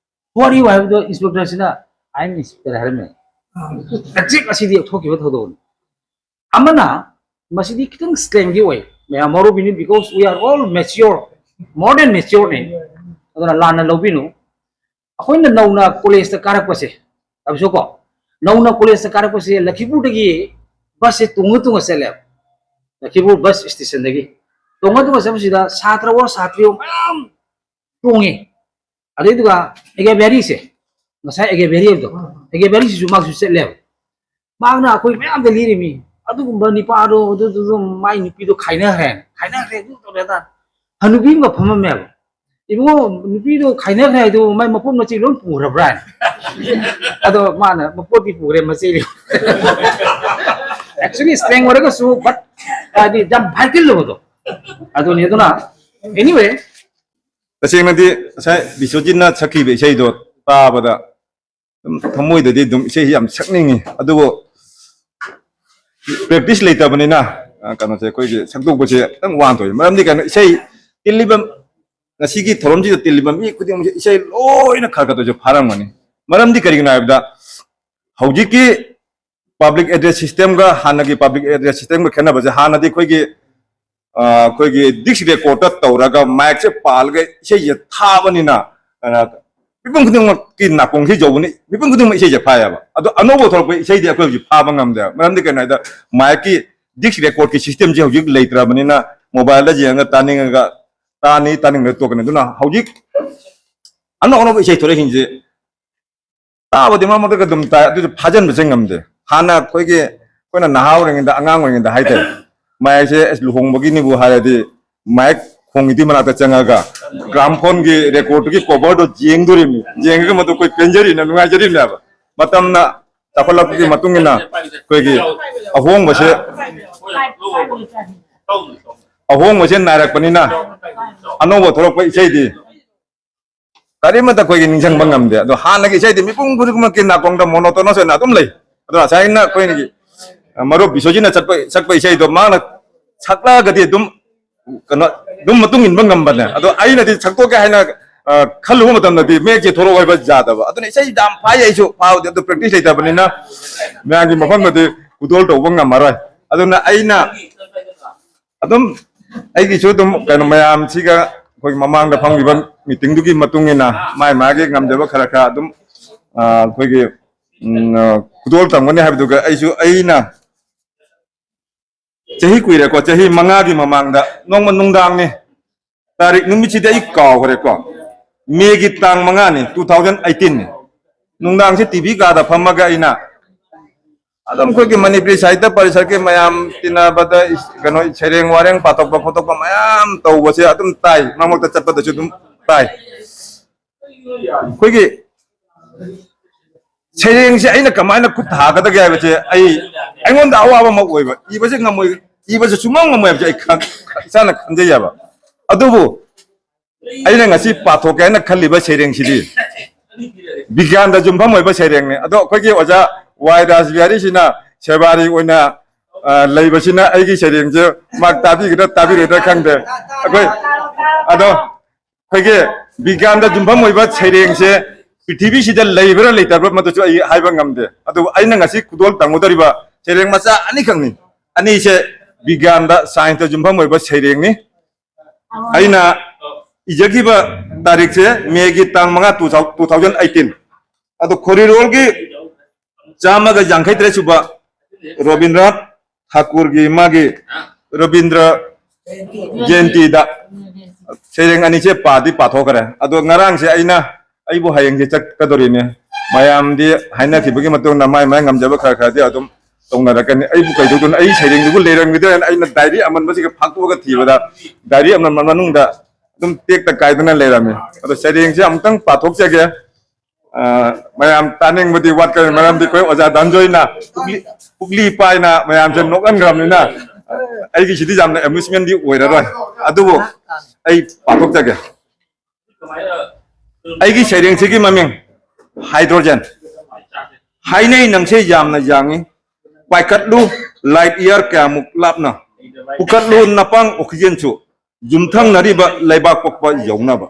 "Who are you?" ꯍꯥꯏꯕꯗꯣ ꯏꯟꯁꯄꯦꯛꯇꯔꯁꯤꯅ, "I am inspector" ꯍꯥꯏꯔꯝꯃꯦ꯫ ꯑꯦꯛꯖꯦꯛ ꯑꯁꯤꯗꯤ ꯊꯣꯛꯈꯤꯕ ꯊꯧꯗꯣꯛꯅꯤ꯫ ꯑꯃꯅ, ꯃꯁꯤꯗꯤ ꯈꯤꯇꯪ ꯁ꯭ꯂꯦꯡꯒꯤ ꯑꯣꯏ, ꯃꯌꯥꯝ ꯃꯧꯔꯨꯕꯤꯅꯤ, because we are all mature, more than mature ꯅꯤ꯫ ꯑꯗꯨꯅ ꯂꯥꯟꯅ ꯂꯧꯕꯤꯅꯨ꯫ ꯑꯩꯈꯣꯏꯅ ꯅꯧꯅ ꯀꯣꯂꯦꯖꯇ ꯀꯥꯔꯛꯄꯁꯦ, ꯑꯗꯨꯁꯨꯀꯣ, ꯅꯧꯅ ꯀꯣꯂꯦꯖꯇ ꯀꯥꯔꯛꯄꯁꯦ ꯂꯛꯈꯤꯄꯨꯔꯗꯒꯤ ꯕꯁꯁꯦ ꯇꯣꯡꯉ ꯇꯣꯡꯉ ꯆꯠꯂꯦꯕ, ꯂꯛꯈꯤꯄꯨꯔ ꯕꯁ ꯁ꯭ꯇꯦꯁꯟꯗꯒꯤ꯫ ꯇꯣꯡꯉ ꯇꯣꯡꯉ ꯆꯠꯄꯁꯤꯗ ꯁꯥꯇ꯭ꯔꯋꯣ ꯁꯥꯇ꯭ꯔꯤꯋꯣ ꯃꯌꯥꯝ ꯇꯣꯡꯉꯦ꯫ ꯑꯗꯩꯗꯨꯒ ꯑꯦꯒꯦꯕꯦꯔꯤꯁꯦ, ꯉꯁꯥꯏ ꯑꯦꯒꯦꯕꯦꯔꯤ ꯍꯥꯏꯕꯗꯣ, ꯑꯦꯒꯦꯕꯦꯔꯤꯁꯤꯁꯨ ꯃꯥꯁꯨ ꯆꯠꯂꯦꯕ꯫ ꯃꯥꯅ ꯑꯩꯈꯣꯏ ꯃꯌꯥꯝꯗ ꯂꯤꯔꯤꯃꯤ, "ꯑꯗꯨꯒꯨꯝꯕ ꯅꯤꯄꯥꯗꯣ, ꯑꯗꯨꯗꯨꯁꯨ ꯃꯥꯏ ꯅꯨꯄꯤꯗꯣ ꯈꯥꯏꯅꯈ꯭ꯔꯦ, ꯈꯥꯏꯅꯈ꯭ꯔꯦ, ꯑꯗꯨ ꯇꯧꯔꯦ ꯑꯗꯥ"꯫ ꯍꯅꯨꯕꯤ ꯑꯃꯒ ꯐꯝꯃꯝꯃꯦꯕ꯫ "ꯏꯕꯨꯡꯉꯣ, ꯅꯨꯄꯤꯗꯣ ꯈꯥꯏꯅꯈ꯭ꯔꯦ ꯍꯥꯏꯗꯣ ꯃꯥꯏ ꯃꯄꯣꯠ ꯃꯆꯩ ꯂꯣꯏ ꯄꯨꯈ꯭ꯔꯕ꯭ꯔꯥ?" ꯍꯥꯏꯅ꯫ ꯑꯗꯣ ꯃꯥꯅ, "ꯃꯄꯣꯠꯇꯤ ꯄꯨꯈ꯭ꯔꯦ, ꯃꯆꯩꯗꯤ"꯫ Actually, slang ꯑꯣꯏꯔꯒꯁꯨ, but ꯍꯥꯏꯗꯤ ꯌꯥꯝ ꯚꯥꯏꯇꯦꯜ ꯑꯣꯏꯕꯗꯣ ꯑꯗꯨꯅꯤ꯫ ꯑꯗꯨꯅ anyway, ꯇꯁꯦꯡꯅꯗꯤ ꯉꯁꯥꯏ ꯕꯤꯁ꯭ꯋꯖꯤꯠꯅ ꯁꯛꯈꯤꯕ ꯏꯁꯩꯗꯣ ꯇꯥꯕꯗ ꯑꯗꯨꯝ ꯊꯃꯣꯏꯗꯗꯤ ꯑꯗꯨꯝ ꯏꯁꯩꯁꯤ ꯌꯥꯝ ꯁꯛꯅꯤꯡꯉꯤ, ꯑꯗꯨꯕꯨ ꯄ꯭ꯔꯦꯛꯇꯤꯁ ꯂꯩꯇꯕꯅꯤꯅ, ꯑ, ꯀꯩꯅꯣꯁꯦ, ꯑꯩꯈꯣꯏꯒꯤ ꯁꯛꯇꯣꯛꯄꯁꯦ ꯈꯤꯇꯪ ꯋꯥꯅ ꯊꯣꯛꯑꯦ꯫ ꯃꯔꯝꯗꯤ ꯀꯩꯅꯣ, ꯏꯁꯩ ꯇꯤꯜꯂꯤꯕ, ꯉꯁꯤꯒꯤ ꯊꯧꯔꯝꯁꯤꯗ ꯇꯤꯜꯂꯤꯕ ꯃꯤ ꯈꯨꯗꯤꯡꯃꯛꯁꯦ ꯏꯁꯩ ꯂꯣꯏꯅ ꯈꯔ ꯈꯔꯇꯁꯨ ꯐꯥꯔꯝꯒꯅꯤ꯫ ꯃꯔꯝꯗꯤ ꯀꯔꯤꯒꯤꯅꯣ ꯍꯥꯏꯕꯗ, ꯍꯧꯖꯤꯛꯀꯤ ꯄꯕ꯭ꯂꯤꯛ ꯑꯦꯗ꯭ꯔꯦꯁ ꯁꯤꯁꯇꯦꯝꯒ ꯍꯥꯟꯅꯒꯤ ꯄꯕ꯭ꯂꯤꯛ ꯑꯦꯗ꯭ꯔꯦꯁ ꯁꯤꯁꯇꯦꯝꯒ ꯈꯦꯠꯅꯕꯁꯦ, ꯍꯥꯟꯅꯗꯤ ꯑꯩꯈꯣꯏꯒꯤ, ꯑ, ꯑꯩꯈꯣꯏꯒꯤ ꯗꯤꯁꯛ ꯔꯦꯀꯣꯔꯗꯇ ꯇꯧꯔꯒ ꯃꯥꯏꯛꯁꯦ ꯄꯥꯜꯂꯒ ꯏꯁꯩꯁꯦ ꯊꯥꯕꯅꯤꯅ, ꯑ, ꯃꯤꯄꯨꯝ ꯈꯨꯗꯤꯡꯃꯛꯀꯤ ꯅꯥꯀꯣꯡꯁꯤ ꯌꯧꯕꯅꯤ, ꯃꯤꯄꯨꯝ ꯈꯨꯗꯤꯡꯃꯛ ꯏꯁꯩꯁꯦ ꯐꯥꯏꯌꯦꯕ꯫ ꯑꯗꯣ ꯑꯅꯧꯕ ꯊꯣꯛꯂꯛꯄ ꯏꯁꯩꯗꯤ ꯑꯩꯈꯣꯏ ꯍꯧꯖꯤꯛ ꯐꯥꯕ ꯉꯝꯗꯦ꯫ ꯃꯔꯝꯗꯤ ꯀꯩꯅꯣ ꯍꯥꯏꯗ, ꯃꯥꯏꯛꯀꯤ ꯗꯤꯁꯛ ꯔꯦꯀꯣꯔꯗꯀꯤ ꯁꯤꯁꯇꯦꯝꯁꯤ ꯍꯧꯖꯤꯛ ꯂꯩꯇ꯭ꯔꯕꯅꯤꯅ, ꯃꯣꯕꯥꯏꯜꯗ ꯌꯦꯡꯉꯒ ꯇꯥꯅꯤꯡꯉꯒ ꯇꯥꯅꯤ, ꯇꯥꯅꯤꯡꯗ꯭ꯔꯒ ꯇꯣꯛꯀꯅꯤ꯫ ꯑꯗꯨꯅ ꯍꯧꯖꯤꯛ ꯑꯅꯧ ꯑꯅꯧꯕ ꯏꯁꯩ ꯊꯣꯛꯂꯛꯏꯁꯤꯡꯁꯦ ꯇꯥꯕꯗꯤ ꯃꯔꯛ ꯃꯔꯛꯇꯒ ꯑꯗꯨꯝ ꯇꯥꯏ, ꯑꯗꯨꯁꯨ ꯐꯥꯖꯤꯟꯕꯁꯦ ꯉꯝꯗꯦ꯫ ꯍꯥꯟꯅ ꯑꯩꯈꯣꯏꯒꯤ, ꯑꯩꯈꯣꯏꯅ ꯅꯍꯥ ꯑꯣꯏꯔꯤꯉꯩꯗ, ꯑꯉꯥꯡ ꯑꯣꯏꯔꯤꯉꯩꯗ ꯍꯥꯏꯇꯥꯔꯦ, ꯃꯥꯏꯛꯁꯦ ꯑꯁ ꯂꯨꯍꯣꯡꯕꯒꯤꯅꯤꯕꯨ ꯍꯥꯏꯔꯗꯤ, ꯃꯥꯏꯛ ꯈꯣꯡꯉꯤꯗꯨꯒꯤ ꯃꯅꯥꯛꯇ ꯆꯪꯉꯒ ꯒ꯭ꯔꯥꯝꯐꯣꯟꯒꯤ ꯔꯦꯀꯣꯔꯗꯇꯨꯒꯤ ꯀꯣꯚꯔꯗꯣ ꯌꯦꯡꯗꯣꯔꯤꯕꯅꯤ, ꯌꯦꯡꯉꯒ ꯃꯗꯨ ꯑꯩꯈꯣꯏ ꯄꯦꯟꯖꯔꯤꯅꯦ, ꯅꯨꯡꯉꯥꯏꯖꯔꯤꯕꯅꯦꯕ꯫ ꯃꯇꯝꯅ ꯆꯥꯎꯈꯠꯂꯛꯄꯒꯤ ꯃꯇꯨꯡ ꯏꯟꯅ ꯑꯩꯈꯣꯏꯒꯤ ꯑꯍꯣꯡꯕꯁꯦ, ꯑꯍꯣꯡꯕꯁꯦ ꯅꯥꯏꯔꯛꯄꯅꯤꯅ, ꯑꯅꯧꯕ ꯊꯣꯛꯂꯛꯄ ꯏꯁꯩꯗꯤ ꯀꯔꯤꯃꯠꯇ ꯑꯩꯈꯣꯏꯒꯤ ꯅꯤꯡꯁꯤꯡꯕ ꯉꯝꯗꯦ꯫ ꯑꯗꯣ ꯍꯥꯟꯅꯒꯤ ꯏꯁꯩꯗꯤ ꯃꯤꯄꯨꯝ ꯈꯨꯗꯤꯡꯃꯛꯀꯤ ꯅꯥꯀꯣꯡꯗ ꯃꯣꯅꯣꯇꯣꯅꯁ ꯑꯣꯏꯅ ꯑꯗꯨꯝ ꯂꯩ꯫ ꯑꯗꯣ ꯉꯁꯥꯏꯅ ꯑꯩꯈꯣꯏꯒꯤ ꯃꯔꯨꯞ ꯕꯤꯁ꯭ꯋꯖꯤꯠꯅ ꯆꯠꯄ, ꯁꯛꯄ ꯏꯁꯩꯗꯣ ꯃꯥꯅ ꯁꯛꯂꯛꯑꯒꯗꯤ ꯑꯗꯨꯝ, ꯀꯩꯅꯣ, ꯑꯗꯨꯝ ꯃꯇꯨꯡ ꯏꯟꯕ ꯉꯝꯕꯅꯦ꯫ ꯑꯗꯣ ꯑꯩꯅꯗꯤ ꯁꯛꯇꯣꯛꯀꯦ ꯍꯥꯏꯅ, ꯑ, ꯈꯜꯂꯨꯕ ꯃꯇꯝꯗꯗꯤ ꯃꯌꯦꯛꯁꯦ ꯊꯣꯛꯂꯛꯑꯣ ꯍꯥꯏꯕ ꯌꯥꯗꯕ꯫ ꯑꯗꯨꯅ ꯏꯁꯩ ꯌꯥꯝ ꯐꯥꯏ, ꯑꯩꯁꯨ ꯐꯥꯕꯗꯤ, ꯑꯗꯨ ꯄ꯭ꯔꯦꯛꯇꯤꯁ ꯂꯩꯇꯕꯅꯤꯅ ꯃꯌꯥꯝꯒꯤ ꯃꯐꯝꯗꯗꯤ ꯈꯨꯗꯣꯜ ꯇꯧꯕ ꯉꯝꯃꯔꯣꯏ꯫ ꯑꯗꯨꯅ ꯑꯩꯅ ꯑꯗꯨꯝ, ꯑꯩꯒꯤꯁꯨ ꯑꯗꯨꯝ ꯀꯩꯅꯣ, ꯃꯌꯥꯝꯁꯤꯒ ꯑꯩꯈꯣꯏꯒꯤ ꯃꯃꯥꯡꯗ ꯐꯝꯈꯤꯕ ꯃꯤꯇꯤꯡꯗꯨꯒꯤ ꯃꯇꯨꯡ ꯏꯟꯅ ꯃꯥꯏ ꯃꯥꯒꯤ ꯉꯝꯖꯕ ꯈꯔ ꯈꯔ ꯑꯗꯨꯝ, ꯑ, ꯑꯩꯈꯣꯏꯒꯤ, ꯎꯝ, ꯑ, ꯈꯨꯗꯣꯜ ꯇꯝꯒꯅꯤ ꯍꯥꯏꯕꯗꯨꯒ ꯑꯩꯁꯨ, ꯑꯩꯅ ꯆꯍꯤ ꯀꯨꯏꯔꯦꯀꯣ, ꯆꯍꯤ ꯃꯉꯥꯒꯤ ꯃꯃꯥꯡꯗ ꯅꯣꯡꯃ ꯅꯨꯡꯗꯥꯡꯅꯤ, ꯇꯥꯔꯤꯛ ꯅꯨꯃꯤꯠꯁꯤꯗꯤ ꯑꯩ ꯀꯥꯎꯈ꯭ꯔꯦꯀꯣ, ꯃꯦꯒꯤ ꯇꯥꯡ ꯃꯉꯥꯅꯤ, two thousand eighteen ꯅꯤ꯫ ꯅꯨꯡꯗꯥꯡꯁꯦ ꯇꯤ ꯚꯤ ꯀꯥꯗ ꯐꯝꯃꯒ ꯑꯩꯅ ꯑꯗꯨꯝ ꯑꯩꯈꯣꯏꯒꯤ ꯃꯅꯤꯄꯨꯔꯤ ꯁꯥꯍꯤꯇ꯭ꯌ ꯄꯔꯤꯁꯠꯀꯤ ꯃꯌꯥꯝ ꯇꯤꯟꯅꯕꯗ ꯏꯁ-, ꯀꯩꯅꯣ, ꯁꯩꯔꯦꯡ ꯋꯥꯔꯦꯡ ꯄꯥꯊꯣꯛꯄ ꯈꯣꯠꯇꯣꯛꯄ ꯃꯌꯥꯝ ꯇꯧꯕꯁꯦ ꯑꯗꯨꯝ ꯇꯥꯏ, ꯃꯔꯛ ꯃꯔꯛꯇ ꯆꯠꯄꯗꯁꯨ ꯑꯗꯨꯝ ꯇꯥꯏ꯫ ꯑꯩꯈꯣꯏꯒꯤ ꯁꯩꯔꯦꯡꯁꯦ ꯑꯩꯅ ꯀꯃꯥꯏꯅ ꯈꯨꯠ ꯊꯥꯒꯗꯒꯦ ꯍꯥꯏꯕꯁꯦ ꯑꯩ, ꯑꯩꯉꯣꯟꯗ ꯑꯋꯥꯕ ꯑꯃ ꯑꯣꯏꯕ, ꯏꯕꯁꯦ ꯉꯝꯃꯣꯏ, ꯏꯕꯁꯨ ꯁꯨꯡꯉꯝ ꯉꯝꯃꯣꯏ ꯍꯥꯏꯕꯁꯦ ꯑꯩ ꯈꯪ-, ꯏꯁꯥꯅ ꯈꯪꯖꯩꯌꯦꯕ꯫ ꯑꯗꯨꯕꯨ ꯑꯩꯅ ꯉꯁꯤ ꯄꯥꯊꯣꯛꯀꯦ ꯍꯥꯏꯅ ꯈꯜꯂꯤꯕ ꯁꯩꯔꯦꯡꯁꯤꯗꯤ ꯕꯤꯒ꯭ꯌꯥꯟꯗ ꯌꯨꯝꯐꯝ ꯑꯣꯏꯕ ꯁꯩꯔꯦꯡꯅꯤ꯫ ꯑꯗꯣ ꯑꯩꯈꯣꯏꯒꯤ ꯑꯣꯖꯥ ꯋꯥꯏ ꯔꯥꯖꯕꯤꯍꯥꯔꯤꯁꯤꯅ ꯁꯦꯕꯥꯔꯤ ꯑꯣꯏꯅ, ꯑ, ꯂꯩꯕꯁꯤꯅ ꯑꯩꯒꯤ ꯁꯩꯔꯦꯡꯁꯦ ꯃꯥ ꯇꯥꯕꯤꯒꯗ꯭ꯔꯥ ꯇꯥꯕꯤꯔꯣꯏꯗ꯭ꯔꯥ ꯈꯪꯗꯦ꯫ ꯑꯩꯈꯣꯏ, ꯑꯗꯣ ꯑꯩꯈꯣꯏꯒꯤ ꯕꯤꯒ꯭ꯌꯥꯟꯗ ꯌꯨꯝꯐꯝ ꯑꯣꯏꯕ ꯁꯩꯔꯦꯡꯁꯦ ꯄ꯭ꯔꯤꯊꯤꯕꯤꯁꯤꯗ ꯂꯩꯕ꯭ꯔꯥ ꯂꯩꯇꯕ꯭ꯔꯥ ꯃꯗꯨꯁꯨ ꯑꯩ ꯍꯥꯏꯕ ꯉꯝꯗꯦ꯫ ꯑꯗꯨꯕꯨ ꯑꯩꯅ ꯉꯁꯤ ꯈꯨꯗꯣꯜ ꯇꯝꯒꯗꯧꯔꯤꯕ ꯁꯩꯔꯦꯡ ꯃꯆꯥ ꯑꯅꯤꯈꯛꯅꯤ꯫ ꯑꯅꯤꯁꯦ ꯕꯤꯒ꯭ꯌꯥꯟꯗ, ꯁꯥꯏꯟꯁꯇ ꯌꯨꯝꯐꯝ ꯑꯣꯏꯕ ꯁꯩꯔꯦꯡꯅꯤ꯫ ꯑꯩꯅ ꯏꯖꯈꯤꯕ ꯇꯥꯔꯤꯛꯁꯦ ꯃꯦꯒꯤ ꯇꯥꯡ ꯃꯉꯥ, two thousand eighteen꯫ ꯑꯗꯣ ꯈꯣꯔꯤꯔꯣꯜꯒꯤ ꯆꯥꯝꯃꯒ ꯌꯥꯡꯈꯩ ꯇꯔꯦꯠ ꯁꯨꯕ ꯔꯣꯕꯤꯟꯗ꯭ꯔꯅꯥꯊ ꯊꯥꯀꯨꯔꯒꯤ ꯃꯥꯒꯤ ꯔꯣꯕꯤꯟꯗ꯭ꯔ ꯖꯌꯟꯇꯤꯗ ꯁꯩꯔꯦꯡ ꯑꯅꯤꯁꯦ ꯄꯥꯗꯤ ꯄꯥꯊꯣꯛꯈ꯭ꯔꯦ꯫ ꯑꯗꯣ ꯉꯔꯥꯡꯁꯦ ꯑꯩꯅ, ꯑꯩꯕꯨ ꯍꯌꯦꯡꯁꯦ ꯆꯠꯀꯗꯧꯔꯤꯅꯦ, ꯃꯌꯥꯝꯗꯤ ꯍꯥꯏꯅꯈꯤꯕꯒꯤ ꯃꯇꯨꯡꯗ ꯃꯥꯏ ꯃꯥꯏ ꯉꯝꯖꯕ ꯈꯔ ꯈꯔꯗꯤ ꯑꯗꯨꯝ ꯇꯧꯅꯔꯛꯀꯅꯤ꯫ ꯑꯩꯕꯨ ꯀꯩꯗꯧꯗꯣꯏꯅꯣ? ꯑꯩ ꯁꯩꯔꯦꯡꯗꯨꯕꯨ ꯂꯩꯔꯝꯈꯤꯗ꯭ꯔꯦꯅ ꯑꯩꯅ ꯗꯥꯏꯔꯤ ꯑꯃꯟꯕꯁꯤꯒ ꯐꯥꯛꯇꯣꯛꯑꯒ ꯊꯤꯕꯗ ꯗꯥꯏꯔꯤ ꯑꯃꯟꯕ ꯃꯅꯨꯡꯗ ꯑꯗꯨꯝ ꯇꯦꯛꯇ ꯀꯥꯏꯗꯅ ꯂꯩꯔꯝꯃꯤ꯫ ꯑꯗꯣ ꯁꯩꯔꯦꯡꯁꯦ ꯑꯃꯨꯛꯇꯪ ꯄꯥꯊꯣꯛꯆꯒꯦ꯫ ꯑ, ꯃꯌꯥꯝ ꯇꯥꯅꯤꯡꯕꯗꯤ ꯋꯥꯠꯀꯅꯤ, ꯃꯔꯝꯗꯤ ꯑꯩꯈꯣꯏ ꯑꯣꯖꯥ ꯙꯅꯟꯖꯣꯏꯅ ꯄꯨꯛꯂꯤ, ꯄꯨꯛꯂꯤ ꯄꯥꯏꯅ ꯃꯌꯥꯝꯁꯦ ꯅꯣꯛꯍꯟꯈ꯭ꯔꯕꯅꯤꯅ ꯑꯩꯒꯤꯁꯤꯗꯤ ꯌꯥꯝꯅ ꯑꯦꯃ꯭ꯌꯨꯁꯃꯦꯟꯗꯤ ꯑꯣꯏꯔꯔꯣꯏ꯫ ꯑꯗꯨꯕꯨ ꯑꯩ ꯄꯥꯊꯣꯛꯆꯒꯦ꯫ ꯑꯩꯒꯤ ꯁꯩꯔꯦꯡꯁꯤꯒꯤ ꯃꯃꯤꯡ ꯍꯥꯏꯗ꯭ꯔꯣꯖꯦꯟ꯫ ꯍꯥꯏꯅꯩ ꯅꯪꯁꯦ ꯌꯥꯝꯅ ꯌꯥꯡꯏ, ꯄꯥꯏꯈꯠꯂꯨ ꯂꯥꯏꯠ ꯏꯌꯥꯔ ꯀꯌꯥꯃꯨꯛ ꯂꯥꯞꯅ, ꯄꯨꯈꯠꯂꯨ ꯅꯄꯥꯡ ꯑꯣꯛꯁꯤꯖꯦꯟꯁꯨ ꯌꯨꯝꯊꯪꯅꯔꯤꯕ ꯂꯩꯕꯥꯛ ꯄꯣꯛꯄ ꯌꯧꯅꯕ꯫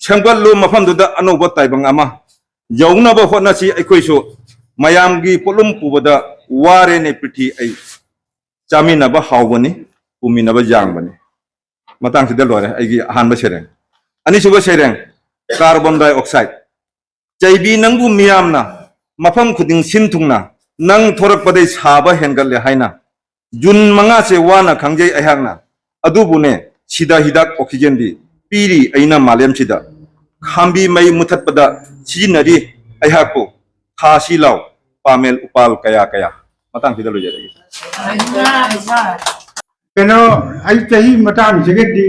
ꯁꯦꯝꯒꯠꯂꯨ ꯃꯐꯝꯗꯨꯗ ꯑꯅꯧꯕ ꯇꯥꯏꯕꯪ ꯑꯃ ꯌꯧꯅꯕ ꯍꯣꯠꯅꯁꯤ ꯑꯩꯈꯣꯏꯁꯨ꯫ ꯃꯌꯥꯝꯒꯤ ꯄꯣꯠꯂꯨꯝ ꯄꯨꯕꯗ ꯋꯥꯔꯦꯅꯦ ꯄ꯭ꯔꯤꯊꯤ ꯑꯩ꯫ ꯆꯥꯃꯤꯟꯅꯕ ꯍꯥꯎꯕꯅꯤ, ꯄꯨꯃꯤꯟꯅꯕ ꯌꯥꯡꯕꯅꯤ꯫ ꯃꯇꯥꯡꯁꯤꯗ ꯂꯣꯏꯔꯦ ꯑꯩꯒꯤ ꯑꯍꯥꯟꯕ ꯁꯩꯔꯦꯡ꯫ ꯑꯅꯤꯁꯨꯕ ꯁꯩꯔꯦꯡ, ꯀꯥꯔꯕꯣꯟ ꯗꯥꯏꯑꯣꯛꯁꯥꯏꯗ꯫ ꯆꯩꯕꯤ ꯅꯪꯕꯨ ꯃꯤꯌꯥꯝꯅ ꯃꯐꯝ ꯈꯨꯗꯤꯡ ꯁꯤꯟ ꯊꯨꯡꯅ ꯅꯪ ꯊꯣꯔꯛꯄꯗꯩ ꯁꯥꯕ ꯍꯦꯟꯒꯠꯂꯦ ꯍꯥꯏꯅ ꯖꯨꯟ ꯃꯉꯥꯁꯦ ꯋꯥꯅ ꯈꯪꯖꯩ ꯑꯩꯍꯥꯛꯅ꯫ ꯑꯗꯨꯕꯨꯅꯦ, ꯁꯤꯗ ꯍꯤꯗꯥꯛ ꯑꯣꯛꯁꯤꯖꯦꯟꯗꯤ ꯄꯤꯔꯤ ꯑꯩꯅ ꯃꯥꯂꯦꯝꯁꯤꯗ꯫ ꯈꯥꯝꯕꯤ ꯃꯩ ꯃꯨꯊꯠꯄꯗ ꯁꯤꯖꯤꯟꯅꯔꯤ ꯑꯩꯍꯥꯛꯄꯨ꯫ ꯊꯥꯁꯤ ꯂꯥꯎ ꯄꯥꯃꯦꯜ ꯎꯄꯥꯜ ꯀꯌꯥ ꯀꯌꯥ꯫ ꯃꯇꯥꯡꯁꯤꯗ ꯂꯣꯏꯖꯔꯒꯦ꯫ ꯀꯩꯅꯣ, ꯑꯩ ꯆꯍꯤ ꯃꯇꯥꯡꯁꯤꯒꯗꯤ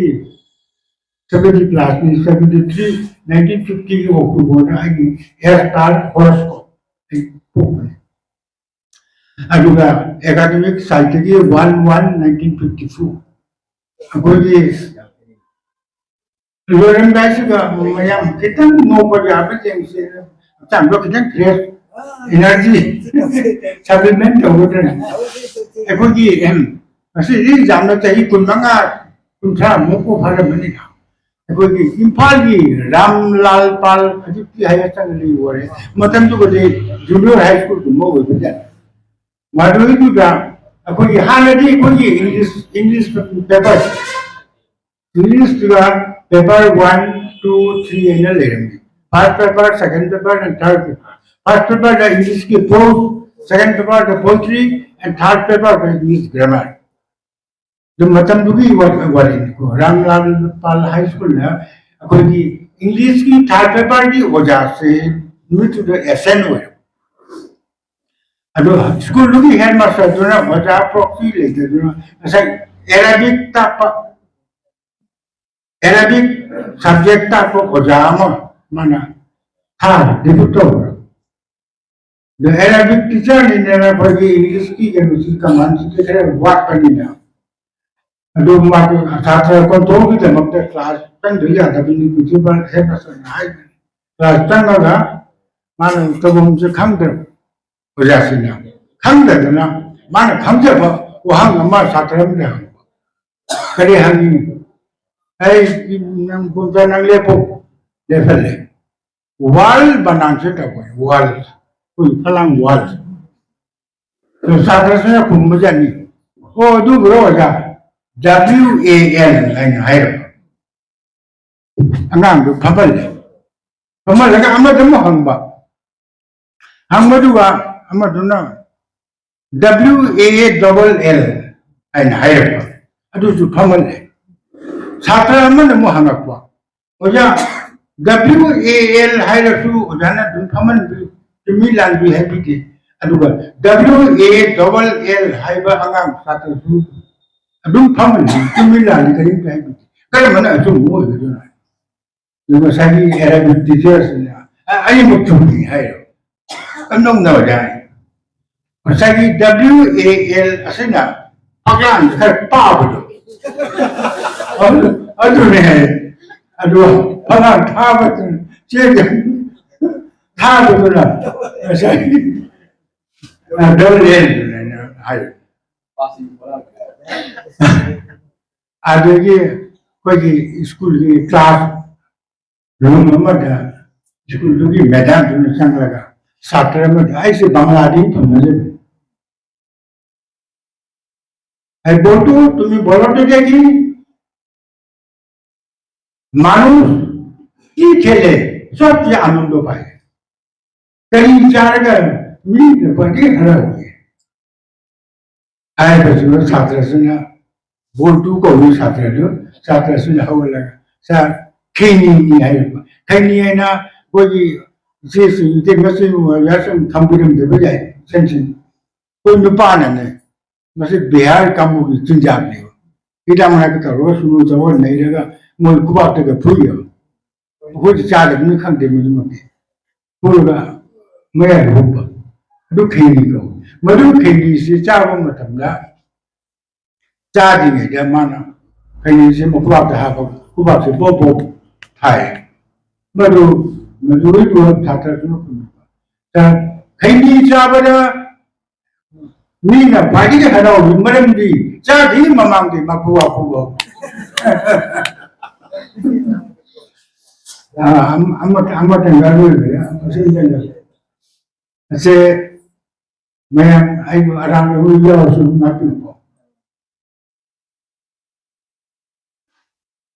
seventy plus ꯅꯤ, seventy three, nineteen fifty ꯒꯤ October ꯗ ꯑꯩꯒꯤ hair style horoscope ꯑꯩ ꯄꯣꯛꯄꯅꯤ꯫ ꯑꯗꯨꯒ ꯑꯦꯀꯥꯗꯃꯤꯛ ꯁꯥꯏꯠꯇꯒꯤ one one nineteen fifty four ꯑꯩꯈꯣꯏꯒꯤ ꯂꯣꯏꯔꯝꯗꯥꯏꯁꯤꯗ ꯃꯌꯥꯝ ꯈꯤꯇꯪ ꯅꯣꯛꯄ ꯌꯥꯕ ꯌꯦꯡꯁꯦ꯫ ꯍꯛꯆꯥꯡꯗꯣ ꯈꯤꯇꯪ ꯐ꯭ꯔꯦꯁ ꯏꯅꯔꯖꯤ ꯁꯄ꯭ꯂꯤꯃꯦꯟ ꯇꯧꯒꯗ꯭ꯔꯅ꯫ ꯑꯩꯈꯣꯏꯒꯤ ꯎꯝ, ꯉꯁꯤꯗꯤ ꯌꯥꯝꯅ ꯆꯍꯤ ꯀꯨꯟꯃꯉꯥ ꯀꯨꯟꯊ꯭ꯔꯥ ꯃꯨꯛꯄꯨ ꯐꯥꯔꯝꯃꯅꯤꯅ꯫ ꯑꯩꯈꯣꯏꯒꯤ ꯏꯝꯐꯥꯜꯒꯤ ꯔꯥꯝꯂꯥꯜ ꯄꯥꯜ, ꯍꯧꯖꯤꯛꯇꯤ ꯍꯥꯏꯌꯔ ꯁꯦꯀꯦꯟꯗꯔꯤ ꯑꯣꯏꯔꯦ, ꯃꯇꯝꯗꯨꯒꯗꯤ ꯖꯨꯅꯤꯌꯔ ꯍꯥꯏ ꯁ꯭ꯀꯨꯜꯒꯨꯝꯕ ꯑꯣꯏꯕ ꯌꯥꯏ꯫ ꯃꯗꯨꯏꯗꯨꯗ ꯑꯩꯈꯣꯏꯒꯤ ꯍꯥꯟꯅꯗꯤ ꯑꯩꯈꯣꯏꯒꯤ ꯏꯪꯂꯤꯁ ꯏꯪꯂꯤꯁ ꯄꯦꯄꯔ ꯏꯪꯂꯤꯁꯇꯨꯗ ꯄꯦꯄꯔ ꯋꯥꯟ, ꯇꯨ, ꯊ꯭ꯔꯤ ꯍꯥꯏꯅ ꯂꯩꯔꯝꯃꯤ꯫ First paper, second paper and third paper. First ꯄꯦꯄꯔꯗ ꯏꯪꯂꯤꯁꯀꯤ ꯄ꯭ꯔꯣꯁ, ꯁꯦꯀꯦꯟ ꯄꯦꯄꯔꯗ ꯄꯣꯏꯇ꯭ꯔꯤ ꯑꯦꯟ ꯊꯥꯔꯠ ꯄꯦꯄꯔꯗ ꯏꯪꯂꯤꯁ ꯒ꯭ꯔꯥꯃꯔ꯫ ꯑꯗꯨ ꯃꯇꯝꯗꯨꯒꯤ ꯋꯥ- ꯋꯥꯔꯤꯅꯤꯀꯣ꯫ ꯔꯥꯝꯂꯥꯜ ꯄꯥꯜ ꯍꯥꯏ ꯁ꯭ꯀꯨꯜꯗ ꯑꯩꯈꯣꯏꯒꯤ ꯏꯪꯂꯤꯁꯀꯤ ꯊꯥꯔꯠ ꯄꯦꯄꯔꯒꯤ ꯑꯣꯖꯥꯁꯦ ꯅꯨꯃꯤꯠꯇꯨꯗ ꯑꯦꯕꯁꯦꯟ ꯑꯣꯏꯔꯕ꯫ ꯑꯗꯣ ꯁ꯭ꯀꯨꯜꯗꯨꯒꯤ ꯍꯦꯗ ꯃꯥꯁꯇꯔꯗꯨꯅ ꯑꯣꯖꯥ ꯄ꯭ꯔꯣꯛꯁꯤ ꯂꯩꯇꯗꯨꯅ ꯉꯁꯥꯏ ꯑꯦꯔꯥꯕꯤꯛ ꯇꯥꯛꯄ, ꯑꯦꯔꯥꯕꯤꯛ ꯁꯕꯖꯦꯛ ꯇꯥꯛꯄ ꯑꯣꯖꯥ ꯑꯃ ꯃꯥꯅ ꯊꯥ ꯗꯤꯄꯨꯠ ꯇꯧꯕ꯫ ꯑꯗꯣ ꯑꯦꯔꯥꯕꯤꯛ ꯇꯤꯆꯔꯅꯤꯅ ꯑꯩꯈꯣꯏꯒꯤ ꯏꯪꯂꯤꯁꯀꯤ ꯀꯩꯅꯣꯁꯤ ꯀꯃꯥꯟꯁꯤꯗꯤ ꯈꯔ ꯋꯥꯠꯄꯅꯤꯅ, ꯑꯗꯨ ꯃꯥꯗꯣ ꯁꯥꯇ꯭ꯔ ꯀꯣꯟꯊꯣꯛꯒꯤꯗꯃꯛꯇ ꯀ꯭ꯂꯥꯁ ꯆꯪꯗ ꯌꯥꯗꯕꯅꯤ, ꯄ꯭ꯔꯤꯟꯁꯤꯄꯥꯜ ꯍꯦꯗ ꯃꯥꯁꯇꯔꯅ ꯍꯥꯏꯕꯅꯤ꯫ ꯀ꯭ꯂꯥꯁ ꯆꯪꯉꯒ ꯃꯥꯅ ꯇꯧꯐꯝꯁꯦ ꯈꯪꯗ꯭ꯔꯕ꯫ ꯑꯣꯖꯥꯁꯤꯡꯅ ꯈꯪꯗꯗꯅ ꯃꯥꯅ ꯈꯪꯖꯕ ꯋꯥꯍꯪ ꯑꯃ ꯁꯥꯇ꯭ꯔ ꯑꯃꯗ ꯍꯪꯕ꯫ "ꯀꯔꯤ ꯍꯪꯉꯤ?" "ꯑꯩ ꯅꯪ ꯄꯨꯡꯖꯥ ꯅꯪ ꯂꯦꯞꯄꯣ꯫" ꯂꯦꯞꯍꯜꯂꯦ꯫ "ꯋꯥꯜ" ꯕꯅꯥꯟꯁꯦ ꯇꯧꯕꯅꯤ, ꯋꯥꯜ꯫ ꯑꯩꯈꯣꯏ ꯐꯂꯥꯡ ꯋꯥꯜ꯫ ꯑꯗꯣ ꯁꯥꯇ꯭ꯔꯁꯤꯅ ꯈꯨꯝꯕꯖꯥꯠꯅꯤ, "ꯑꯣ, ꯑꯗꯨꯕꯨꯔꯣ ꯑꯣꯖꯥ? ꯗꯕ꯭ꯂꯤꯎ ꯑꯦ ꯑꯦꯜ ꯍꯥꯏꯅ ꯍꯥꯏꯔꯛꯄ꯫ ꯑꯉꯥꯡꯗꯨ ꯐꯝꯍꯜꯂꯦ꯫ ꯐꯝꯍꯜꯂꯒ ꯑꯃꯗ ꯑꯃꯨꯛ ꯍꯪꯕ꯫ ꯍꯪꯕꯗꯨꯒ ꯑꯃꯗꯨꯅ "ꯗꯕ꯭ꯂꯤꯎ ꯑꯦ ꯑꯦ ꯗꯕꯜ ꯑꯦꯜ" ꯍꯥꯏꯅ ꯍꯥꯏꯔꯛꯄ꯫ ꯑꯗꯨꯁꯨ ꯐꯝꯍꯜꯂꯦ꯫ ꯁꯥꯇ꯭ꯔ ꯑꯃꯅ ꯑꯃꯨꯛ ꯍꯪꯉꯛꯄ, "ꯑꯣꯖꯥ, ꯗꯕ꯭ꯂꯤꯎ ꯑꯦ ꯑꯦꯜ ꯍꯥꯏꯔꯁꯨ ꯑꯣꯖꯥꯅ ꯑꯗꯨꯝ ꯐꯝꯍꯟꯕꯤ, ꯆꯨꯝꯃꯤ ꯂꯥꯟꯕꯤ ꯍꯥꯏꯕꯤꯗꯦ꯫ ꯑꯗꯨꯒ ꯗꯕ꯭ꯂꯤꯎ ꯑꯦ ꯗꯕꯜ ꯑꯦꯜ ꯍꯥꯏꯕ ꯑꯉꯥꯡ ꯁꯥꯇ꯭ꯔꯁꯨ ꯑꯗꯨꯝ ꯐꯝꯍꯟꯕꯤ, ꯆꯨꯝꯃꯤ ꯂꯥꯟꯕꯤ ꯀꯔꯤꯝꯇ ꯍꯥꯏꯕꯤꯗꯦ꯫ ꯀꯔꯝꯕꯅ ꯑꯆꯨꯝꯕ ꯑꯣꯏꯒꯗꯣꯏꯅꯣ?" ꯑꯗꯨ ꯉꯁꯥꯏꯒꯤ ꯑꯦꯔꯥꯕꯤꯛ ꯇꯤꯆꯔꯁꯤꯅ, "ꯑ-, ꯑꯅꯤꯃꯛ ꯆꯨꯝꯃꯤ" ꯍꯥꯏꯔꯣ꯫ ꯀꯝꯗꯧꯅ ꯑꯣꯖꯥ? ꯉꯁꯥꯏꯒꯤ W A L ꯑꯁꯤꯅ ꯐꯛꯂꯥꯡꯗ ꯈꯔ ꯄꯥꯕꯗꯣ꯫ ꯑꯗꯨ-, ꯑꯗꯨꯅꯦ ꯍꯥꯏ꯫ ꯑꯗꯨ ꯐꯛꯂꯥꯡ ꯊꯥꯕꯗꯨꯅ ꯆꯦꯟꯒ-, ꯊꯥꯕꯗꯨꯅ ꯉꯁꯥꯏꯒꯤ, ꯑ, W A L ꯗꯨꯅꯦꯅ ꯍꯥꯏ꯫ ꯑꯗꯒꯤ ꯑꯩꯈꯣꯏꯒꯤ ꯁ꯭ꯀꯨꯜꯒꯤ ꯀ꯭ꯂꯥꯁ ꯔꯨꯝ ꯑꯃꯗ ꯁ꯭ꯀꯨꯜꯗꯨꯒꯤ ꯃꯦꯗꯥꯝꯗꯨꯅ ꯆꯪꯂꯒ ꯁꯥꯇ꯭ꯔ ꯑꯃꯗ, "ꯑꯩꯁꯦ ꯕꯪꯒ꯭ꯂꯥꯗꯒꯤ ꯐꯪꯅꯖꯕꯅꯤ, ꯑꯩ ꯕꯣꯜꯇꯨ ꯇꯨꯃꯤ ꯕꯣꯂꯣ ꯇꯦ ꯗꯦꯒꯤ ꯃꯥꯅꯨ ꯀꯤ ꯈꯦꯂꯦ ꯁꯣꯞ ꯌꯥ ꯑꯅꯟꯗꯣ ꯄꯥꯏ꯫ ꯀꯔꯤ ꯆꯥꯔꯒ ꯃꯤꯅ ꯈ꯭ꯋꯥꯏꯗꯒꯤ ꯍꯔꯥꯎꯏ?" ꯍꯥꯏꯕꯁꯤꯗ ꯁꯥꯇ꯭ꯔꯁꯤꯅ, ꯕꯣꯜꯇꯨ ꯀꯧꯕ ꯁꯥꯇ꯭ꯔꯗꯨ, ꯁꯥꯇ꯭ꯔꯁꯤꯅ ꯍꯧꯒꯠꯂꯒ, "ꯁꯥꯔ, ꯈꯩꯅꯤꯅꯤ" ꯍꯥꯏꯔꯛꯄ꯫ ꯈꯩꯅꯤ ꯍꯥꯏꯅ ꯑꯩꯈꯣꯏꯒꯤ ꯏꯆꯦꯁꯤꯡ, ꯏꯇꯩꯃꯁꯤꯡ ꯑꯣꯏꯔꯁꯨ ꯁꯨꯝ ꯊꯝꯕꯤꯔꯝꯗꯕ ꯌꯥꯏ, ꯏꯆꯟꯁꯤꯡ꯫ ꯑꯩꯈꯣꯏ ꯅꯨꯄꯥꯅꯅꯦ, ꯃꯁꯤ ꯕꯤꯍꯥꯔ ꯀꯥꯡꯕꯨꯒꯤ ꯆꯤꯟꯖꯥꯛꯅꯦꯕ꯫ ꯍꯤꯗꯥꯛ ꯃꯅꯥꯛꯇ ꯇꯧꯔꯒ ꯁꯨꯅꯨ ꯇꯧꯔꯒ ꯅꯩꯔꯒ ꯃꯣꯏ ꯈꯨꯕꯥꯛꯇꯒ ꯐꯨꯏꯌꯦꯕ꯫ ꯑꯩꯈꯣꯏꯗꯤ ꯆꯥꯗꯕꯅꯤꯅ ꯈꯪꯗꯦ ꯃꯗꯨꯃꯛꯇꯤ꯫ ꯄꯨꯔꯒ ꯃꯌꯥꯏꯗ ꯍꯨꯞꯄ꯫ ꯑꯗꯨ ꯈꯩꯅꯤ ꯀꯧꯏ꯫ ꯃꯗꯨ ꯈꯩꯅꯤꯁꯤ ꯆꯥꯕ ꯃꯇꯝꯗ ꯆꯥꯗ꯭ꯔꯤꯉꯩꯗ ꯃꯥꯅ ꯈꯩꯅꯤꯁꯤ ꯃꯈꯨꯕꯥꯛꯇ ꯍꯥꯞꯄ, ꯈꯨꯕꯥꯛꯁꯤ ꯕꯣꯞ ꯕꯣꯞ ꯊꯥꯏ꯫ ꯃꯗꯨ, ꯃꯗꯨꯒꯤ ꯁꯥꯇ꯭ꯔꯗꯨꯅ ꯈꯨꯝꯃꯛꯄ, "ꯁꯥꯔ, ꯈꯩꯅꯤ ꯆꯥꯕꯗ ꯃꯤꯅ ꯈ꯭ꯋꯥꯏꯗꯒꯤ ꯍꯔꯥꯎꯕ ꯃꯔꯝꯗꯤ ꯆꯥꯗ꯭ꯔꯤꯉꯩ ꯃꯃꯥꯡꯗꯤ ꯃꯈꯨꯕꯥꯛ ꯈꯨꯕ"꯫ ꯑꯥ, ꯑꯃ-, ꯑꯃ-, ꯑꯃꯇꯪꯒ ꯂꯣꯏꯕꯗ ꯃꯁꯤꯗ ꯂꯩ꯫ ꯑꯁꯦ ꯃꯌꯥꯝ ꯑꯩꯕꯨ ꯑꯔꯥꯡꯕ ꯍꯣꯏ ꯌꯥꯎꯔꯁꯨ ꯉꯥꯛꯄꯤꯌꯨꯀꯣ꯫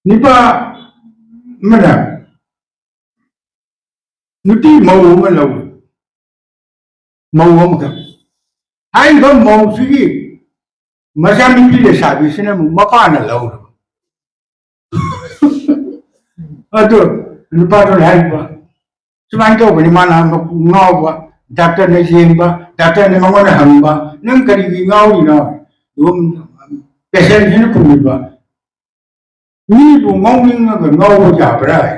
ꯅꯨꯄꯥ ꯑꯃꯅ ꯅꯨꯄꯤ ꯃꯧ ꯑꯃ ꯂꯧꯏ꯫ ꯃꯧ ꯑꯃꯈꯛ꯫ ꯍꯥꯏꯔꯤꯕ ꯃꯧꯁꯤꯒꯤ ꯃꯆꯥꯅꯨꯄꯤ ꯂꯩꯁꯥꯕꯤꯁꯤꯅ ꯑꯃꯨꯛ ꯃꯄꯥꯅ ꯂꯧꯔꯕ꯫ ꯑꯗꯨ ꯅꯨꯄꯥꯗꯨꯅ ꯍꯥꯏꯔꯤꯕ, ꯁꯨꯃꯥꯏꯅ ꯇꯧꯕꯅꯤ, ꯃꯥꯅ ꯉꯥꯎꯕ, ꯗꯥꯛꯇꯔꯅ ꯌꯦꯡꯕ, ꯗꯥꯛꯇꯔꯅ ꯃꯉꯣꯟꯗ ꯍꯪꯕ, "ꯅꯪ ꯀꯔꯤꯒꯤ ꯉꯥꯎꯔꯤꯅꯣ?" ꯑꯗꯨꯝ ꯄꯦꯁꯦꯟꯁꯤꯅ ꯈꯨꯝꯕꯤꯕ, "ꯃꯤꯕꯨ ꯉꯥꯎꯅꯤꯡꯉꯒ ꯉꯥꯎꯕ ꯌꯥꯕ꯭ꯔꯥ?" ꯍꯥꯏ꯫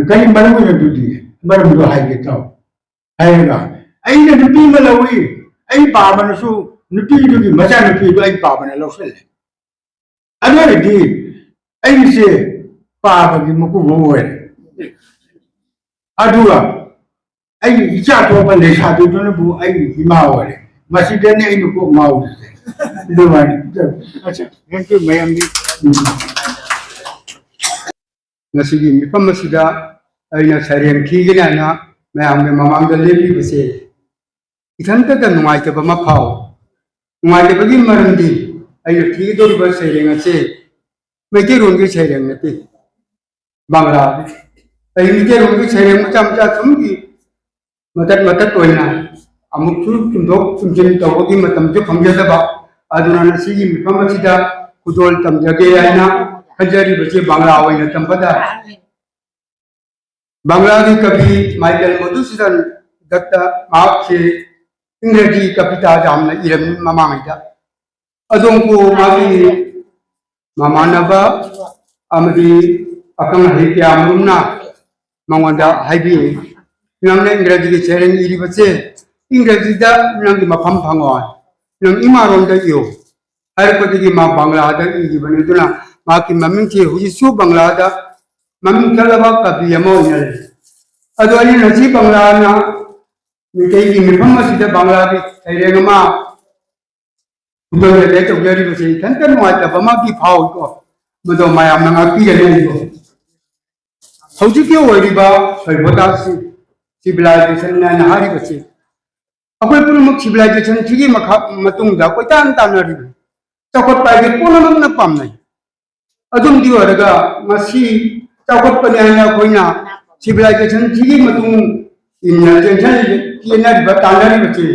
"ꯀꯔꯤ ꯃꯔꯝꯒꯤꯅꯣ ꯑꯗꯨꯗꯤ? ꯃꯔꯝꯗꯣ ꯍꯥꯏꯒꯦ ꯇꯥꯎ" ꯍꯥꯏꯔꯒ, "ꯑꯩꯅ ꯅꯨꯄꯤ ꯑꯃ ꯂꯧꯏ, ꯑꯩ ꯄꯥꯕꯅꯁꯨ ꯅꯨꯄꯤꯗꯨꯒꯤ ꯃꯆꯥꯅꯨꯄꯤꯗꯨ ꯑꯩ ꯄꯥꯕꯅ ꯂꯧꯁꯤꯜꯂꯦ꯫ ꯑꯗꯨ ꯑꯣꯏꯔꯗꯤ ꯑꯩꯁꯦ ꯄꯥꯕꯒꯤ ꯃꯀꯨꯕꯣꯛ ꯑꯣꯏꯔꯦ꯫ ꯑꯗꯨꯒ ꯑꯩꯒꯤ ꯏꯆꯥ ꯊꯣꯛꯄ ꯂꯩꯁꯥꯕꯤꯗꯨꯅꯕꯨ ꯑꯩꯒꯤ ꯏꯃꯥ ꯑꯣꯏꯔꯦ꯫ ꯃꯁꯤꯗꯅꯤ ꯑꯩꯅ ꯀꯣꯛ ꯉꯥꯎꯔꯤꯁꯦ꯫ ꯑꯗꯨꯃꯥꯏꯅ ꯇꯧ-, ꯑꯆꯥ, thank you, ꯃꯌꯥꯝꯒꯤ꯫ ꯎꯝ꯫ ꯉꯁꯤꯒꯤ ꯃꯤꯐꯝ ꯑꯁꯤꯗ ꯑꯩꯅ ꯁꯩꯔꯦꯡ ꯊꯤꯒꯅꯤ ꯍꯥꯏꯅ ꯃꯌꯥꯝꯒꯤ ꯃꯃꯥꯡꯗ ꯂꯦꯞꯂꯤꯕꯁꯦ ꯏꯊꯟꯇꯗ ꯅꯨꯡꯉꯥꯏꯇꯕ ꯑꯃ ꯐꯥꯎꯏ꯫ ꯅꯨꯡꯉꯥꯏꯇꯕꯒꯤ ꯃꯔꯝꯗꯤ ꯑꯩꯅ ꯊꯤꯒꯗꯧꯔꯤꯕ ꯁꯩꯔꯦꯡ ꯑꯁꯤ ꯃꯩꯇꯩꯂꯣꯟꯒꯤ ꯁꯩꯔꯦꯡ ꯅꯠꯇꯦ, ꯕꯪꯒ꯭ꯂꯥꯒꯤ꯫ ꯑꯩ ꯃꯩꯇꯩꯂꯣꯟꯒꯤ ꯁꯩꯔꯦꯡ ꯃꯆꯥ ꯃꯆꯥ ꯁꯨꯝꯒꯤ ꯃꯇꯠ ꯃꯇꯠ ꯑꯣꯏꯅ ꯑꯃꯨꯛꯁꯨ ꯆꯨꯝꯊꯣꯛ ꯆꯨꯝꯁꯤꯟ ꯇꯧꯕꯒꯤ ꯃꯇꯝꯁꯨ ꯐꯪꯖꯗꯕ, ꯑꯗꯨꯅ ꯉꯁꯤꯒꯤ ꯃꯤꯐꯝ ꯑꯁꯤꯗ ꯈꯨꯗꯣꯜ ꯇꯝꯖꯒꯦ ꯍꯥꯏꯅ ꯈꯟꯖꯔꯤꯕꯁꯤ ꯕꯪꯒ꯭ꯂꯥ ꯑꯣꯏꯅ ꯇꯝꯕ ꯇꯥꯔꯦ꯫ ꯕꯪꯒ꯭ꯂꯥꯒꯤ ꯀꯕꯤ ꯃꯥꯏꯀꯦꯜ ꯃꯙꯨꯁꯨꯗꯟ ꯗꯠꯇ ꯃꯍꯥꯛꯁꯤ ꯏꯪꯒ꯭ꯔꯦꯖꯤ ꯀꯕꯤꯇꯥ ꯌꯥꯝꯅ ꯏꯔꯝꯃꯤ ꯃꯃꯥꯡꯉꯩꯗ꯫ ꯑꯗꯣꯝꯕꯨ ꯃꯥꯒꯤ ꯃꯃꯥꯟꯅꯕ ꯑꯃꯗꯤ ꯑꯈꯪ ꯑꯍꯩ ꯀꯌꯥ ꯃꯔꯨꯝꯅ ꯃꯉꯣꯟꯗ ꯍꯥꯏꯕꯤꯌꯨ, "ꯅꯪꯅ ꯏꯪꯒ꯭ꯔꯦꯖꯤꯒꯤ ꯁꯩꯔꯦꯡ ꯏꯔꯤꯕꯁꯦ ꯏꯪꯒ꯭ꯔꯦꯖꯤꯗ ꯅꯪꯒꯤ ꯃꯐꯝ ꯐꯪꯉꯣꯏ, ꯅꯪ ꯏꯃꯥꯔꯣꯟꯗ ꯏꯌꯨ" ꯍꯥꯏꯔꯛꯄꯗꯒꯤ ꯃꯥ ꯕꯪꯒ꯭ꯂꯥꯗ ꯏꯈꯤꯕꯅꯤ꯫ ꯑꯗꯨꯅ ꯃꯍꯥꯛꯀꯤ ꯃꯃꯤꯡꯁꯤ ꯍꯧꯖꯤꯛꯁꯨ ꯕꯪꯒ꯭ꯂꯥꯗ ꯃꯃꯤꯡ ꯆꯠꯂꯕ ꯀꯕꯤ ꯑꯃ ꯑꯣꯏꯅ ꯂꯩ꯫ ꯑꯗꯣ ꯑꯩꯅ ꯉꯁꯤ ꯕꯪꯒ꯭ꯂꯥꯅ ꯃꯤꯇꯩꯒꯤ ꯃꯤꯐꯝ ꯑꯁꯤꯗ ꯕꯪꯒ꯭ꯂꯥꯒꯤ ꯁꯩꯔꯦꯡ ꯑꯃ ꯈꯨꯗꯣꯜ ꯇꯧꯖꯔꯤꯕꯁꯤ ꯏꯊꯟꯇ ꯅꯨꯡꯉꯥꯏꯇꯕ ꯑꯃꯗꯤ ꯐꯥꯎꯏꯀꯣ, ꯃꯗꯣ ꯃꯌꯥꯝꯅ ꯉꯥꯛꯄꯤꯒꯅꯤ ꯑꯩꯕꯨ꯫ ꯍꯧꯖꯤꯛꯀꯤ ꯑꯣꯏꯔꯤꯕ ꯁꯣꯏꯕꯣꯇꯥꯁꯤ, ꯁꯤꯚꯤꯂꯥꯏꯖꯦꯁꯟ ꯍꯥꯏꯅ ꯍꯥꯏꯔꯤꯕꯁꯤ, ꯑꯩꯈꯣꯏ ꯄꯨꯝꯅꯃꯛ ꯁꯤꯚꯤꯂꯥꯏꯖꯦꯁꯟꯁꯤꯒꯤ ꯃꯈꯥ, ꯃꯇꯨꯡꯗ ꯀꯣꯏꯇꯥꯟ ꯇꯥꯟꯅꯔꯤꯕꯅꯤ꯫ ꯆꯥꯎꯈꯠꯄ ꯍꯥꯏꯁꯦ ꯄꯨꯝꯅꯃꯛꯅ ꯄꯥꯝꯅꯩ꯫ ꯑꯗꯨꯝꯗꯤ ꯑꯣꯏꯔꯒ ꯉꯁꯤ ꯆꯥꯎꯈꯠꯄꯅꯤ ꯍꯥꯏꯅ ꯑꯩꯈꯣꯏꯅ ꯁꯤꯚꯤꯂꯥꯏꯖꯦꯁꯟꯁꯤꯒꯤ ꯃꯇꯨꯡ ꯏꯟꯅ ꯆꯦꯟꯁꯤꯜꯂꯤ-, ꯆꯦꯟꯅꯔꯤꯕ, ꯇꯥꯟꯅꯔꯤꯕꯁꯤ,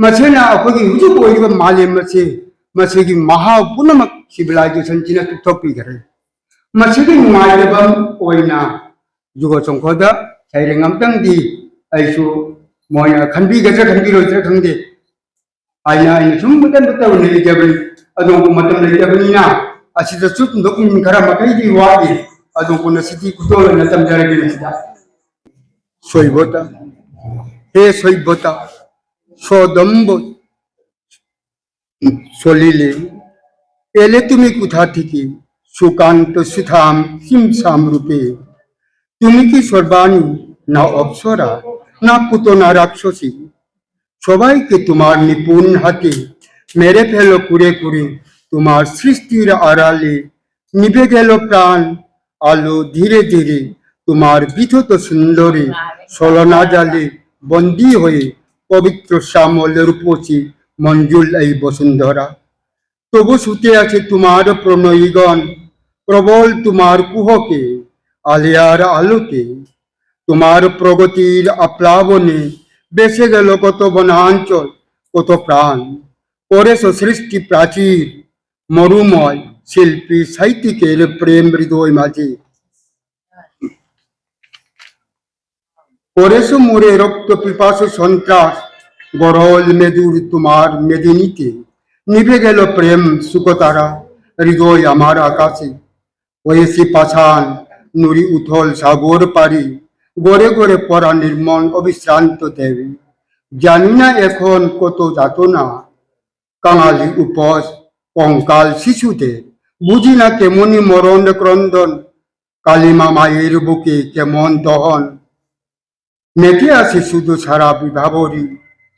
ꯃꯁꯤꯅ ꯑꯩꯈꯣꯏꯒꯤ ꯍꯧꯖꯤꯛ ꯑꯣꯏꯔꯤꯕ ꯃꯥꯂꯦꯝ ꯑꯁꯤ, ꯃꯁꯤꯒꯤ ꯃꯍꯥꯎ ꯄꯨꯝꯅꯃꯛ ꯁꯤꯚꯤꯂꯥꯏꯖꯦꯁꯟꯁꯤꯅ ꯇꯨꯞꯊꯣꯛꯄꯤꯈ꯭ꯔꯦ꯫ ꯃꯁꯤꯒꯤ ꯅꯨꯡꯉꯥꯏꯇꯕ ꯑꯣꯏꯅ ꯖꯨꯒꯣ ꯁꯪꯈꯣꯗ ꯁꯩꯔꯦꯡ ꯑꯝꯇꯪꯗꯤ ꯑꯩꯁꯨ ꯃꯣꯏꯅ ꯈꯟꯕꯤꯒꯗ꯭ꯔꯥ ꯈꯟꯕꯤꯔꯣꯏꯗ꯭ꯔꯥ ꯈꯪꯗꯦ ꯍꯥꯏꯅ ꯑꯩꯅ ꯁꯨꯝ ꯃꯇꯝ ꯃꯇꯝ ꯂꯩꯖꯕꯅꯤ꯫ ꯑꯗꯨꯕꯨ ꯃꯇꯝ ꯂꯩꯇꯕꯅꯤꯅ ꯑꯁꯤꯗꯁꯨ ꯗꯣꯀꯨꯃꯦꯟ ꯈꯔ ꯃꯈꯩꯗꯤ ꯋꯥꯠꯂꯤ꯫ ꯑꯗꯨꯕꯨ ꯉꯁꯤꯗꯤ ꯈꯨꯗꯣꯜ ꯑꯣꯏꯅ ꯇꯝꯖꯔꯒꯦ ꯃꯁꯤꯗ꯫ ꯁꯣꯏꯕꯣꯇ, ꯍꯦ ꯁꯣꯏꯕꯣꯇ, সদম্ভ চলিলে, এলে তুমি কোথা থেকে? সুকান্ত সুধাম কিম সাম রূপে। তুমি কি সর্বাণী, না অপ্সরা, না পুতনা রাক্ষসী? সবাইকে তোমার নিপুণ হাতে মেরে ফেলো কুরে কুরে। তোমার সৃষ্টির আড়ালে নিভে গেল প্রাণ। আলো ধীরে ধীরে তোমার বিধত সুন্দরী ছলনা জালে বন্দী হয়ে পবিত্র শ্যামল রূপসী মঞ্জুল এই বসুন্ধরা। তবু ছুটে আছে তোমার প্রণয়ীগণ, প্রবল তোমার কুহকে, আলেয়ার আলোতে। তোমার প্রগতির আপ্লাবনে বেসে গেল কত বনাঞ্চল, কত প্রাণ। করেছ সৃষ্টি প্রাচীর মরুময়, শিল্পী সাহিত্যিকের প্রেম হৃদয় মাঝে। করেছ মোরে রক্ত পিপাসু সন্ত্রাস, গরল মেদুর তোমার মেদিনীতে। নিভে গেল প্রেম সুখতারা, হৃদয় আমার আকাশে। হয়েছি পাষাণ, নুড়ি উথল সাগর পাড়ি। গড়ে গড়ে পড়া নির্মল অবিশ্রান্ত দেবী। জানি না এখন কত যাতনা, কাঙালি উপোস, কঙ্কাল শিশুদের। বুঝি না কেমনই মরণ ক্রন্দন, কালিমা মায়ের বুকে কেমন দহন। মেতে আছে শুধু সারা বিভাবরী,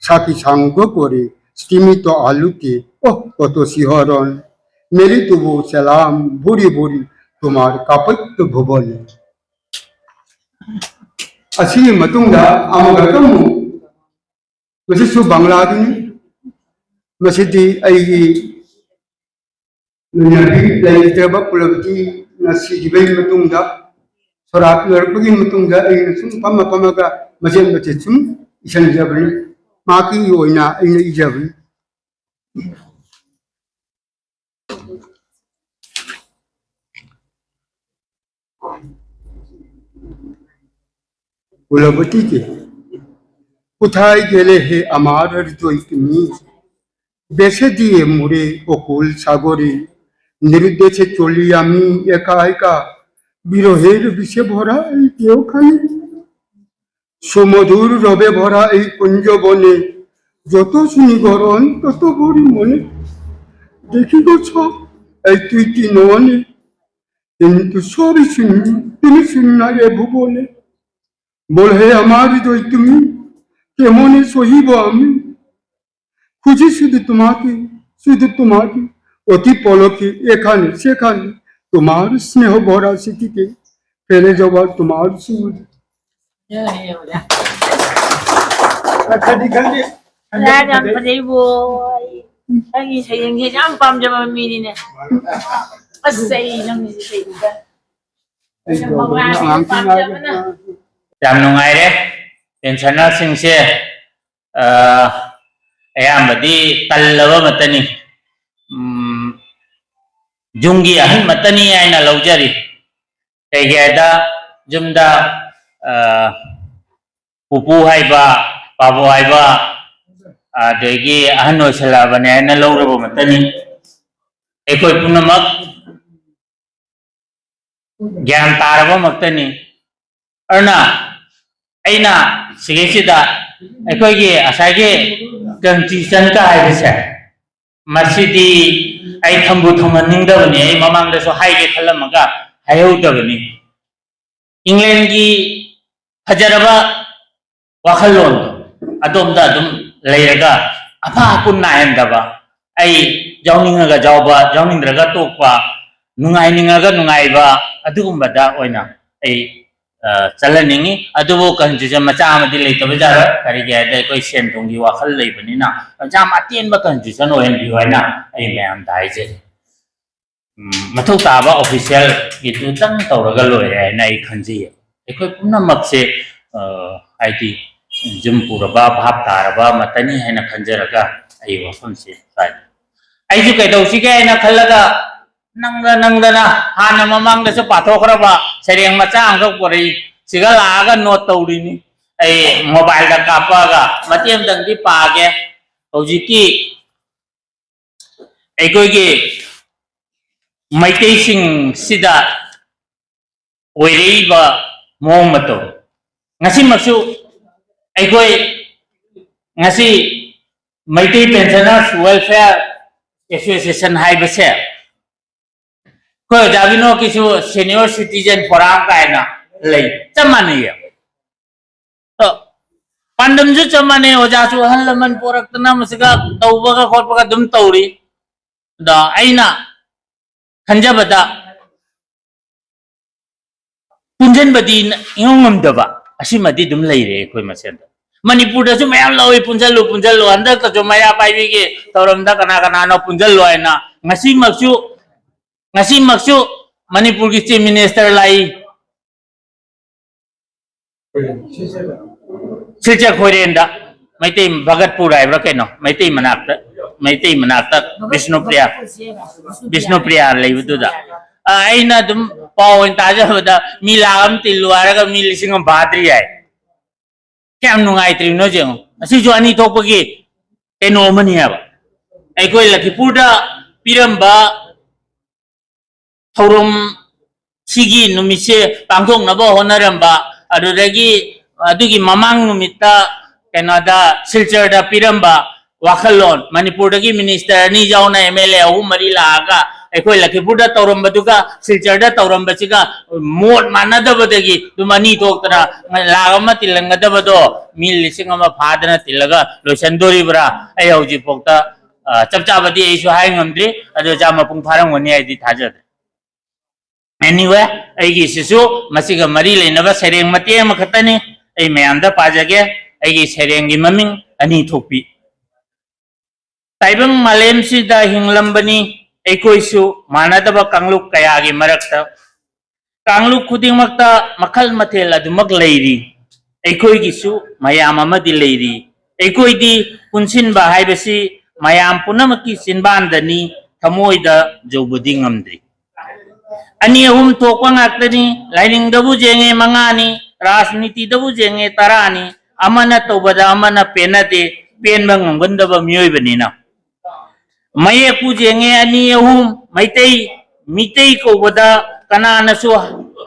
সাথী সাঙ্গ করে স্তিমিত আলোতে। ওহ, কত শিহরণ। মেলি তবু সেলাম ভুরি ভুরি তোমার কাপত্য ভুবনে। ꯑꯁꯤꯒꯤ ꯃꯇꯨꯡꯗ ꯑꯃꯒ ꯑꯃꯨꯛ ꯃꯁꯤꯁꯨ ꯕꯪꯒ꯭ꯂꯥꯒꯤꯅꯤ꯫ ꯃꯁꯤꯗꯤ ꯑꯩꯒꯤ ꯂꯣꯏꯅꯕꯤ ꯂꯩꯇ꯭ꯔꯕ ꯀꯨꯂꯕꯇꯤꯅ ꯁꯤꯈꯤꯕꯒꯤ ꯃꯇꯨꯡꯗ, ꯁꯣꯔꯥꯠ ꯂꯣꯏꯔꯛꯄꯒꯤ ꯃꯇꯨꯡꯗ ꯑꯩꯅ ꯁꯨꯝ ꯐꯝꯃ ꯐꯝꯃꯒ ꯃꯆꯦꯠ ꯃꯆꯦꯠ ꯁꯨꯝ ꯏꯁꯤꯟꯖꯕꯅꯤ꯫ ꯃꯍꯥꯛꯀꯤ ꯑꯣꯏꯅ ꯑꯩꯅ ꯏꯖꯕꯅꯤ꯫ কুলবতী কে। কোথায় গেলে হে আমার হৃদয় তুমি? বেসে দিয়ে মোরে অকুল সাগরে, নিরুদ্দেশে চলি আমি একা একা, বিরহের বিষে ভরা এই দেহখানি। সুমধুর রবে ভরা এই কুঞ্জবনে, যত শুনি গরণ তত বড়ি মনে। দেখি গো সব এই তুই কি ননে, কিন্তু সবই শুনি, তুমি শুনি না এ ভুবনে। বল হে আমার হৃদয় তুমি, কেমনে সহিব আমি? খুঁজি শুধু তোমাকে, শুধু তোমাকে। অতি পলকে এখানে সেখানে তোমার স্নেহ ভরা স্মৃতিতে ফেলে যাবার তোমার সুর। ꯌꯥꯝ ꯐꯖꯩꯕꯣ꯫ ꯑꯩꯒꯤ ꯁꯩꯔꯦꯡꯁꯦ ꯌꯥꯝ ꯄꯥꯝꯖꯕ ꯃꯤꯅꯤꯅꯦ꯫ ꯑꯁ ꯑꯩ ꯅꯪꯒꯤ ꯁꯩꯔꯦꯡꯗ ꯌꯥꯝ ꯄꯥꯝꯖꯕꯅ꯫ ꯌꯥꯝ ꯅꯨꯡꯉꯥꯏꯔꯦ꯫ ꯄꯦꯟꯁꯅꯔꯁꯤꯡꯁꯦ ꯑ, ꯑꯌꯥꯝꯕꯗꯤ ꯇꯜꯂꯕ ꯑꯃꯠꯇꯅꯤ꯫ ꯎꯝ, ꯌꯨꯝꯒꯤ ꯑꯍꯟ ꯑꯃꯠꯇꯅꯤ ꯍꯥꯏꯅ ꯂꯧꯖꯔꯤ꯫ ꯀꯩꯒꯤ ꯍꯥꯏꯗ ꯌꯨꯝꯗ ꯑ, ꯄꯨꯄꯨ ꯍꯥꯏꯕ, ꯄꯥꯕꯨ ꯍꯥꯏꯕ, ꯑꯗꯒꯤ ꯑꯍꯟ ꯑꯣꯏꯁꯜꯂꯛꯑꯕꯅꯦ ꯍꯥꯏꯅ ꯂꯧꯔꯕ ꯑꯃꯠꯇꯅꯤ꯫ ꯑꯩꯈꯣꯏ ꯄꯨꯝꯅꯃꯛ ꯒ꯭ꯌꯥꯟ ꯇꯥꯔꯕꯃꯛꯇꯅꯤ꯫ ꯑꯗꯨꯅ ꯑꯩꯅ ꯁꯤꯒꯤꯁꯤꯗ ꯑꯩꯈꯣꯏꯒꯤ ꯉꯁꯥꯏꯒꯤ constitution ꯀ ꯍꯥꯏꯕꯁꯦ, ꯃꯁꯤꯗꯤ ꯑꯩ ꯊꯝꯕꯨ ꯊꯝꯍꯟꯅꯤꯡꯗꯕꯅꯤ꯫ ꯑꯩ ꯃꯃꯥꯡꯗꯁꯨ ꯍꯥꯏꯒꯦ ꯈꯜꯂꯝꯃꯒ ꯍꯥꯏꯍꯧꯗꯕꯅꯤ꯫ ꯏꯪꯂꯦꯟꯒꯤ ꯐꯖꯔꯕ ꯋꯥꯈꯜꯂꯣꯟꯗꯣ ꯑꯗꯣꯝꯗ ꯑꯗꯨꯝ ꯂꯩꯔꯒ ꯑꯐ ꯑꯀꯨꯟ ꯅꯥꯏꯍꯟꯗꯕ, ꯑꯩ ꯌꯥꯎꯅꯤꯡꯉꯒ ꯌꯥꯎꯕ, ꯌꯥꯎꯅꯤꯡꯗ꯭ꯔꯒ ꯇꯣꯛꯄ, ꯅꯨꯡꯉꯥꯏꯅꯤꯡꯉꯒ ꯅꯨꯡꯉꯥꯏꯕ, ꯑꯗꯨꯒꯨꯝꯕꯗ ꯑꯣꯏꯅ ꯑꯩ ꯑ, ꯆꯠꯍꯟꯅꯤꯡꯉꯤ꯫ ꯑꯗꯨꯕꯨ constitution ꯃꯆꯥ ꯑꯃꯗꯤ ꯂꯩꯇꯕ ꯌꯥꯔꯣꯏ꯫ ꯀꯔꯤꯒꯤ ꯍꯥꯏꯗ ꯑꯩꯈꯣꯏ ꯁꯦꯟ ꯊꯨꯝꯒꯤ ꯋꯥꯈꯜ ꯂꯩꯕꯅꯤꯅ ꯌꯥꯝ ꯑꯇꯦꯟꯕ constitution ꯑꯣꯏꯍꯟꯕꯤꯌꯨ ꯍꯥꯏꯅ ꯑꯩ ꯃꯌꯥꯝꯗ ꯍꯥꯏꯖꯔꯤ꯫ ꯎꯝ, ꯃꯊꯧ ꯇꯥꯕ official ꯒꯤꯗꯨꯇꯪ ꯇꯧꯔꯒ ꯂꯣꯏꯔꯦ ꯍꯥꯏꯅ ꯑꯩ ꯈꯟꯖꯩꯌꯦ꯫ ꯑꯩꯈꯣꯏ ꯄꯨꯝꯅꯃꯛꯁꯦ ꯑ, ꯍꯥꯏꯗꯤ ꯌꯨꯝ ꯄꯨꯔꯕ ꯚꯥꯞ ꯇꯥꯔꯕ ꯑꯃꯠꯇꯅꯤ ꯍꯥꯏꯅ ꯈꯟꯖꯔꯒ ꯑꯩ ꯋꯥꯐꯝꯁꯤ ꯇꯥꯏ꯫ ꯑꯩꯁꯨ ꯀꯩꯗꯧꯁꯤꯒꯦ ꯍꯥꯏꯅ ꯈꯜꯂꯒ ꯅꯪꯗ ꯅꯪꯗꯅ ꯍꯥꯟꯅ ꯃꯃꯥꯡꯗꯁꯨ ꯄꯥꯊꯣꯛꯈ꯭ꯔꯕ ꯁꯩꯔꯦꯡ ꯃꯆꯥ ꯑꯃꯈꯛ ꯄꯣꯔꯛꯏ꯫ ꯁꯤꯒ ꯂꯥꯛꯑꯒ note ꯇꯧꯔꯤꯅꯤ꯫ ꯑꯩ mobile ꯗ ꯀꯥꯞꯄꯛꯑꯒ ꯃꯇꯦꯛ ꯑꯃꯇꯪꯗꯤ ꯄꯥꯒꯦ꯫ ꯍꯧꯖꯤꯛꯀꯤ ꯑꯩꯈꯣꯏꯒꯤ ꯃꯩꯇꯩꯁꯤꯡꯁꯤꯗ ꯑꯣꯏꯔꯛꯏꯕ ꯃꯑꯣꯡ ꯃꯇꯧ, ꯉꯁꯤꯃꯛꯁꯨ ꯑꯩꯈꯣꯏ ꯉꯁꯤ ꯃꯩꯇꯩ Pensioners Welfare Association ꯍꯥꯏꯕꯁꯦ ꯑꯩꯈꯣꯏ ꯑꯣꯖꯥ ꯕꯤꯅꯣꯗꯀꯤꯁꯨ Senior Citizen Forum ꯀꯥꯏꯅ ꯂꯩ, ꯆꯞ ꯃꯥꯟꯅꯩꯌꯦ꯫ ꯑꯗꯣ ꯄꯥꯟꯗꯝꯁꯨ ꯆꯞ ꯃꯥꯟꯅꯩ, ꯑꯣꯖꯥꯁꯨ ꯑꯍꯜ ꯂꯃꯟ ꯄꯣꯔꯛꯇꯅ ꯃꯁꯤꯒ ꯇꯧꯕꯒ ꯈꯣꯠꯄꯒ ꯑꯗꯨꯝ ꯇꯧꯔꯤ꯫ ꯑꯗꯣ ꯑꯩꯅ ꯈꯟꯖꯕꯗ ꯄꯨꯟꯁꯤꯟꯕꯗꯤ ꯏꯉꯝ ꯉꯝꯗꯕ ꯑꯁꯤꯃꯗꯤ ꯑꯗꯨꯝ ꯂꯩꯔꯦ ꯑꯩꯈꯣꯏ ꯃꯁꯦꯟꯗ꯫ ꯃꯅꯤꯄꯨꯔꯗꯁꯨ ꯃꯌꯥꯝ ꯂꯧꯏ, ꯄꯨꯟꯁꯤꯜꯂꯨ ꯄꯨꯟꯁꯤꯜꯂꯨ, ꯍꯟꯗꯛꯇꯁꯨ ꯃꯩꯔꯥ ꯄꯥꯏꯕꯤꯒꯤ ꯊꯧꯔꯝꯗ ꯀꯅꯥ ꯀꯅꯥꯅꯣ ꯄꯨꯟꯁꯤꯜꯂꯨ ꯍꯥꯏꯅ꯫ ꯉꯁꯤꯃꯛꯁꯨ ꯉꯁꯤꯃꯛꯁꯨ ꯃꯅꯤꯄꯨꯔꯒꯤ Chief Minister ꯂꯥꯛꯏ ꯁꯤꯜꯆꯔ ꯈꯣꯏꯔꯦꯟꯗ, ꯃꯩꯇꯩ ꯚꯒꯠꯄꯨꯔ ꯍꯥꯏꯕ꯭ꯔꯥ ꯀꯩꯅꯣ, ꯃꯩꯇꯩ ꯃꯅꯥꯛꯇ, ꯃꯩꯇꯩ ꯃꯅꯥꯛꯇ ꯕꯤꯁꯅꯨꯄ꯭ꯔꯤꯌꯥ, ꯕꯤꯁꯅꯨꯄ꯭ꯔꯤꯌꯥ ꯂꯩꯕꯗꯨꯗ꯫ ꯑ, ꯑꯩꯅ ꯑꯗꯨꯝ ꯄꯥꯎ ꯑꯣꯏꯅ ꯇꯥꯖꯕꯗ ꯃꯤ ꯂꯥꯈ ꯑꯃ ꯇꯤꯜꯂꯨ ꯍꯥꯏꯔꯒ ꯃꯤ ꯂꯤꯁꯤꯡ ꯑꯃ ꯐꯥꯗ꯭ꯔꯤ ꯍꯥꯏ꯫ ꯀꯌꯥꯝ ꯅꯨꯡꯉꯥꯏꯇ꯭ꯔꯤꯕꯅꯣ ꯌꯦꯡꯉꯣ꯫ ꯑꯁꯤꯁꯨ ꯑꯅꯤ ꯊꯣꯛꯄꯒꯤ ꯀꯩꯅꯣ ꯑꯃꯅꯤ ꯍꯥꯏꯕ꯫ ꯑꯩꯈꯣꯏ ꯂꯈꯤꯄꯨꯔꯗ ꯄꯤꯔꯝꯕ ꯊꯧꯔꯝ ꯁꯤꯒꯤ ꯅꯨꯃꯤꯠꯁꯦ ꯄꯥꯡꯊꯣꯛꯅꯕ ꯍꯣꯠꯅꯔꯝꯕ, ꯑꯗꯨꯗꯒꯤ ꯑꯗꯨꯒꯤ ꯃꯃꯥꯡ ꯅꯨꯃꯤꯠꯇ ꯀꯩꯅꯣꯗ ꯁꯤꯜꯆꯔꯗ ꯄꯤꯔꯝꯕ ꯋꯥꯈꯜꯂꯣꯟ, ꯃꯅꯤꯄꯨꯔꯗꯒꯤ minister ꯑꯅꯤ ꯌꯥꯎꯅ MLA ꯑꯍꯨꯝ ꯃꯔꯤ ꯂꯥꯛꯑꯒ ꯑꯩꯈꯣꯏ ꯂꯈꯤꯄꯨꯔꯗ ꯇꯧꯔꯝꯕꯗꯨꯒ ꯁꯤꯜꯆꯔꯗ ꯇꯧꯔꯝꯕꯁꯤꯒ ꯃꯣꯠ ꯃꯥꯟꯅꯗꯕꯗꯒꯤ ꯑꯗꯨꯝ ꯑꯅꯤ ꯊꯣꯛꯇꯅ ꯂꯥꯈ ꯑꯃ ꯇꯤꯜꯍꯟꯒꯗꯕꯗꯣ ꯃꯤ ꯂꯤꯁꯤꯡ ꯑꯃ ꯐꯥꯗꯅ ꯇꯤꯜꯂꯒ ꯂꯣꯏꯁꯤꯟꯗꯣꯔꯤꯕ꯭ꯔꯥ? ꯑꯩ ꯍꯧꯖꯤꯛꯐꯥꯎꯗ, ꯑ, ꯆꯞ ꯆꯥꯕꯗꯤ ꯑꯩꯁꯨ ꯍꯥꯏ ꯉꯝꯗ꯭ꯔꯤ꯫ ꯑꯗꯨ ꯑꯣꯖꯥ ꯃꯄꯨꯡ ꯐꯥꯔꯝꯒꯅꯤ ꯍꯥꯏꯗꯤ ꯊꯥꯖꯗꯦ꯫ Anyway, ꯑꯩꯒꯤꯁꯤꯁꯨ ꯃꯁꯤꯒ ꯃꯔꯤ ꯂꯩꯅꯕ ꯁꯩꯔꯦꯡ ꯃꯇꯦꯛ ꯑꯃꯈꯛꯇꯅꯤ꯫ ꯑꯩ ꯃꯌꯥꯝꯗ ꯄꯥꯖꯒꯦ꯫ ꯑꯩꯒꯤ ꯁꯩꯔꯦꯡꯒꯤ ꯃꯃꯤꯡ ꯑꯅꯤ ꯊꯣꯛꯄꯤ꯫ ꯇꯥꯏꯕꯪ ꯃꯥꯂꯦꯝꯁꯤꯗ ꯍꯤꯡꯂꯝꯕꯅꯤ ꯑꯩꯈꯣꯏꯁꯨ, ꯃꯥꯟꯅꯗꯕ ꯀꯥꯡꯂꯨꯞ ꯀꯌꯥꯒꯤ ꯃꯔꯛꯇ꯫ ꯀꯥꯡꯂꯨꯞ ꯈꯨꯗꯤꯡꯃꯛꯇ ꯃꯈꯜ ꯃꯊꯦꯜ ꯑꯗꯨꯃꯛ ꯂꯩꯔꯤ꯫ ꯑꯩꯈꯣꯏꯒꯤꯁꯨ ꯃꯌꯥꯝ ꯑꯃꯗꯤ ꯂꯩꯔꯤ꯫ ꯑꯩꯈꯣꯏꯗꯤ ꯄꯨꯟꯁꯤꯟꯕ ꯍꯥꯏꯕꯁꯤ ꯃꯌꯥꯝ ꯄꯨꯝꯅꯃꯛꯀꯤ ꯆꯤꯟꯕꯥꯟꯗꯅꯤ, ꯊꯃꯣꯏꯗ ꯌꯧꯕꯗꯤ ꯉꯝꯗ꯭ꯔꯤ꯫ ꯑꯅꯤ ꯑꯍꯨꯝ ꯊꯣꯛꯄ ꯉꯥꯛꯇꯅꯤ꯫ ꯂꯥꯏꯅꯤꯡꯗꯕꯨ ꯌꯦꯡꯉꯦ ꯃꯉꯥꯅꯤ, ꯔꯥꯖꯅꯤꯇꯤꯗꯕꯨ ꯌꯦꯡꯉꯦ ꯇꯔꯥꯅꯤ꯫ ꯑꯃꯅ ꯇꯧꯕꯗ ꯑꯃꯅ ꯄꯦꯟꯅꯗꯦ, ꯄꯦꯟꯕ ꯉꯝꯒꯟꯗꯕ ꯃꯤꯑꯣꯏꯕꯅꯤꯅ꯫ ꯃꯌꯦꯛꯄꯨ ꯌꯦꯡꯉꯦ ꯑꯅꯤ ꯑꯍꯨꯝ, ꯃꯩꯇꯩ, ꯃꯤꯇꯩ ꯀꯧꯕꯗ ꯀꯅꯥꯅꯁꯨ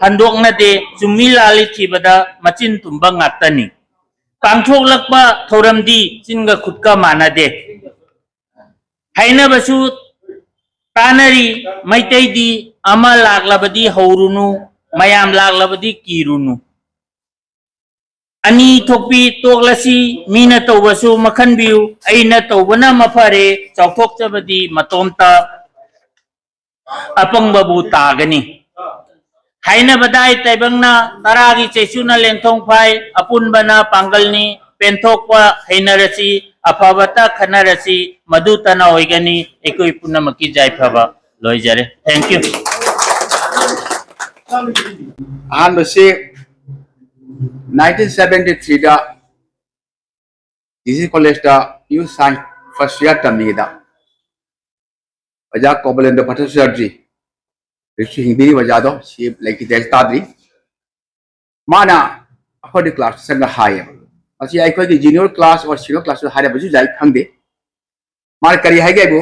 ꯍꯟꯗꯣꯛꯅꯗꯦ, ꯆꯨꯝꯃꯤ ꯂꯥꯜꯂꯤ ꯊꯤꯕꯗ ꯃꯆꯤꯟ ꯇꯨꯝꯕ ꯉꯥꯛꯇꯅꯤ꯫ ꯄꯥꯡꯊꯣꯛꯂꯛꯄ ꯊꯧꯔꯝꯗꯤ ꯆꯤꯟꯒ ꯈꯨꯠꯀ ꯃꯥꯟꯅꯗꯦ꯫ ꯍꯥꯏꯅꯕꯁꯨ ꯇꯥꯅꯔꯤ, ꯃꯩꯇꯩꯗꯤ ꯑꯃ ꯂꯥꯛꯂꯕꯗꯤ ꯍꯧꯔꯨꯅꯨ, ꯃꯌꯥꯝ ꯂꯥꯛꯂꯕꯗꯤ ꯀꯤꯔꯨꯅꯨ꯫ ꯑꯅꯤ ꯊꯣꯛꯄꯤ ꯇꯣꯛꯂꯁꯤ, ꯃꯤꯅ ꯇꯧꯕꯁꯨ ꯃꯈꯟꯕꯤꯌꯨ, ꯑꯩꯅ ꯇꯧꯕꯅ ꯃꯐꯔꯦ, ꯆꯥꯎꯊꯣꯛꯆꯕꯗꯤ ꯃꯇꯣꯝꯇ ꯑꯄꯪꯕꯕꯨ ꯇꯥꯒꯅꯤ꯫ ꯍꯥꯏꯅꯕꯗꯥꯏ ꯇꯥꯏꯕꯪꯅ ꯇꯔꯥꯒꯤ ꯆꯩꯁꯨꯅ ꯂꯦꯟꯊꯣꯡ ꯐꯥꯏ, ꯑꯄꯨꯟꯕꯅ ꯄꯥꯡꯒꯜꯅꯤ, ꯄꯦꯟꯊꯣꯛꯄ ꯍꯩꯅꯔꯁꯤ, ꯑꯐꯕꯇ ꯈꯟꯅꯔꯁꯤ, ꯃꯗꯨꯇꯅ ꯑꯣꯏꯒꯅꯤ ꯑꯩꯈꯣꯏ ꯄꯨꯝꯅꯃꯛꯀꯤ ꯌꯥꯏꯐꯕ꯫ ꯂꯣꯏꯖꯔꯦ꯫ Thank you꯫ ꯑꯍꯥꯟꯕꯁꯤ nineteen seventy three the D C College ꯇ Pure Science first year ꯇꯝꯃꯤꯉꯩꯗ ꯑꯣꯖꯥ ꯀꯣꯕꯂꯦꯟꯗ꯭ꯔ ꯚꯠꯇꯥꯆꯥꯔꯖꯤ, ꯍꯧꯖꯤꯛꯁꯨ ꯍꯤꯡꯕꯤꯔꯤ ꯑꯣꯖꯥꯗꯣ, ꯁꯤ ꯂꯩꯈꯤꯗꯦ, ꯇꯥꯗ꯭ꯔꯤ꯫ ꯃꯥꯅ ꯑꯩꯈꯣꯏꯗꯤ class ꯇ ꯆꯪꯉ ꯍꯥꯏꯌꯦꯕ, ꯃꯁꯤ ꯑꯩꯈꯣꯏꯒꯤ junior class or senior class ꯇ ꯍꯥꯏꯔꯕꯁꯨ ꯌꯥꯏ, ꯈꯪꯗꯦ꯫ ꯃꯥꯅ ꯀꯔꯤ ꯍꯥꯏꯒꯦ ꯍꯥꯏꯕꯨ,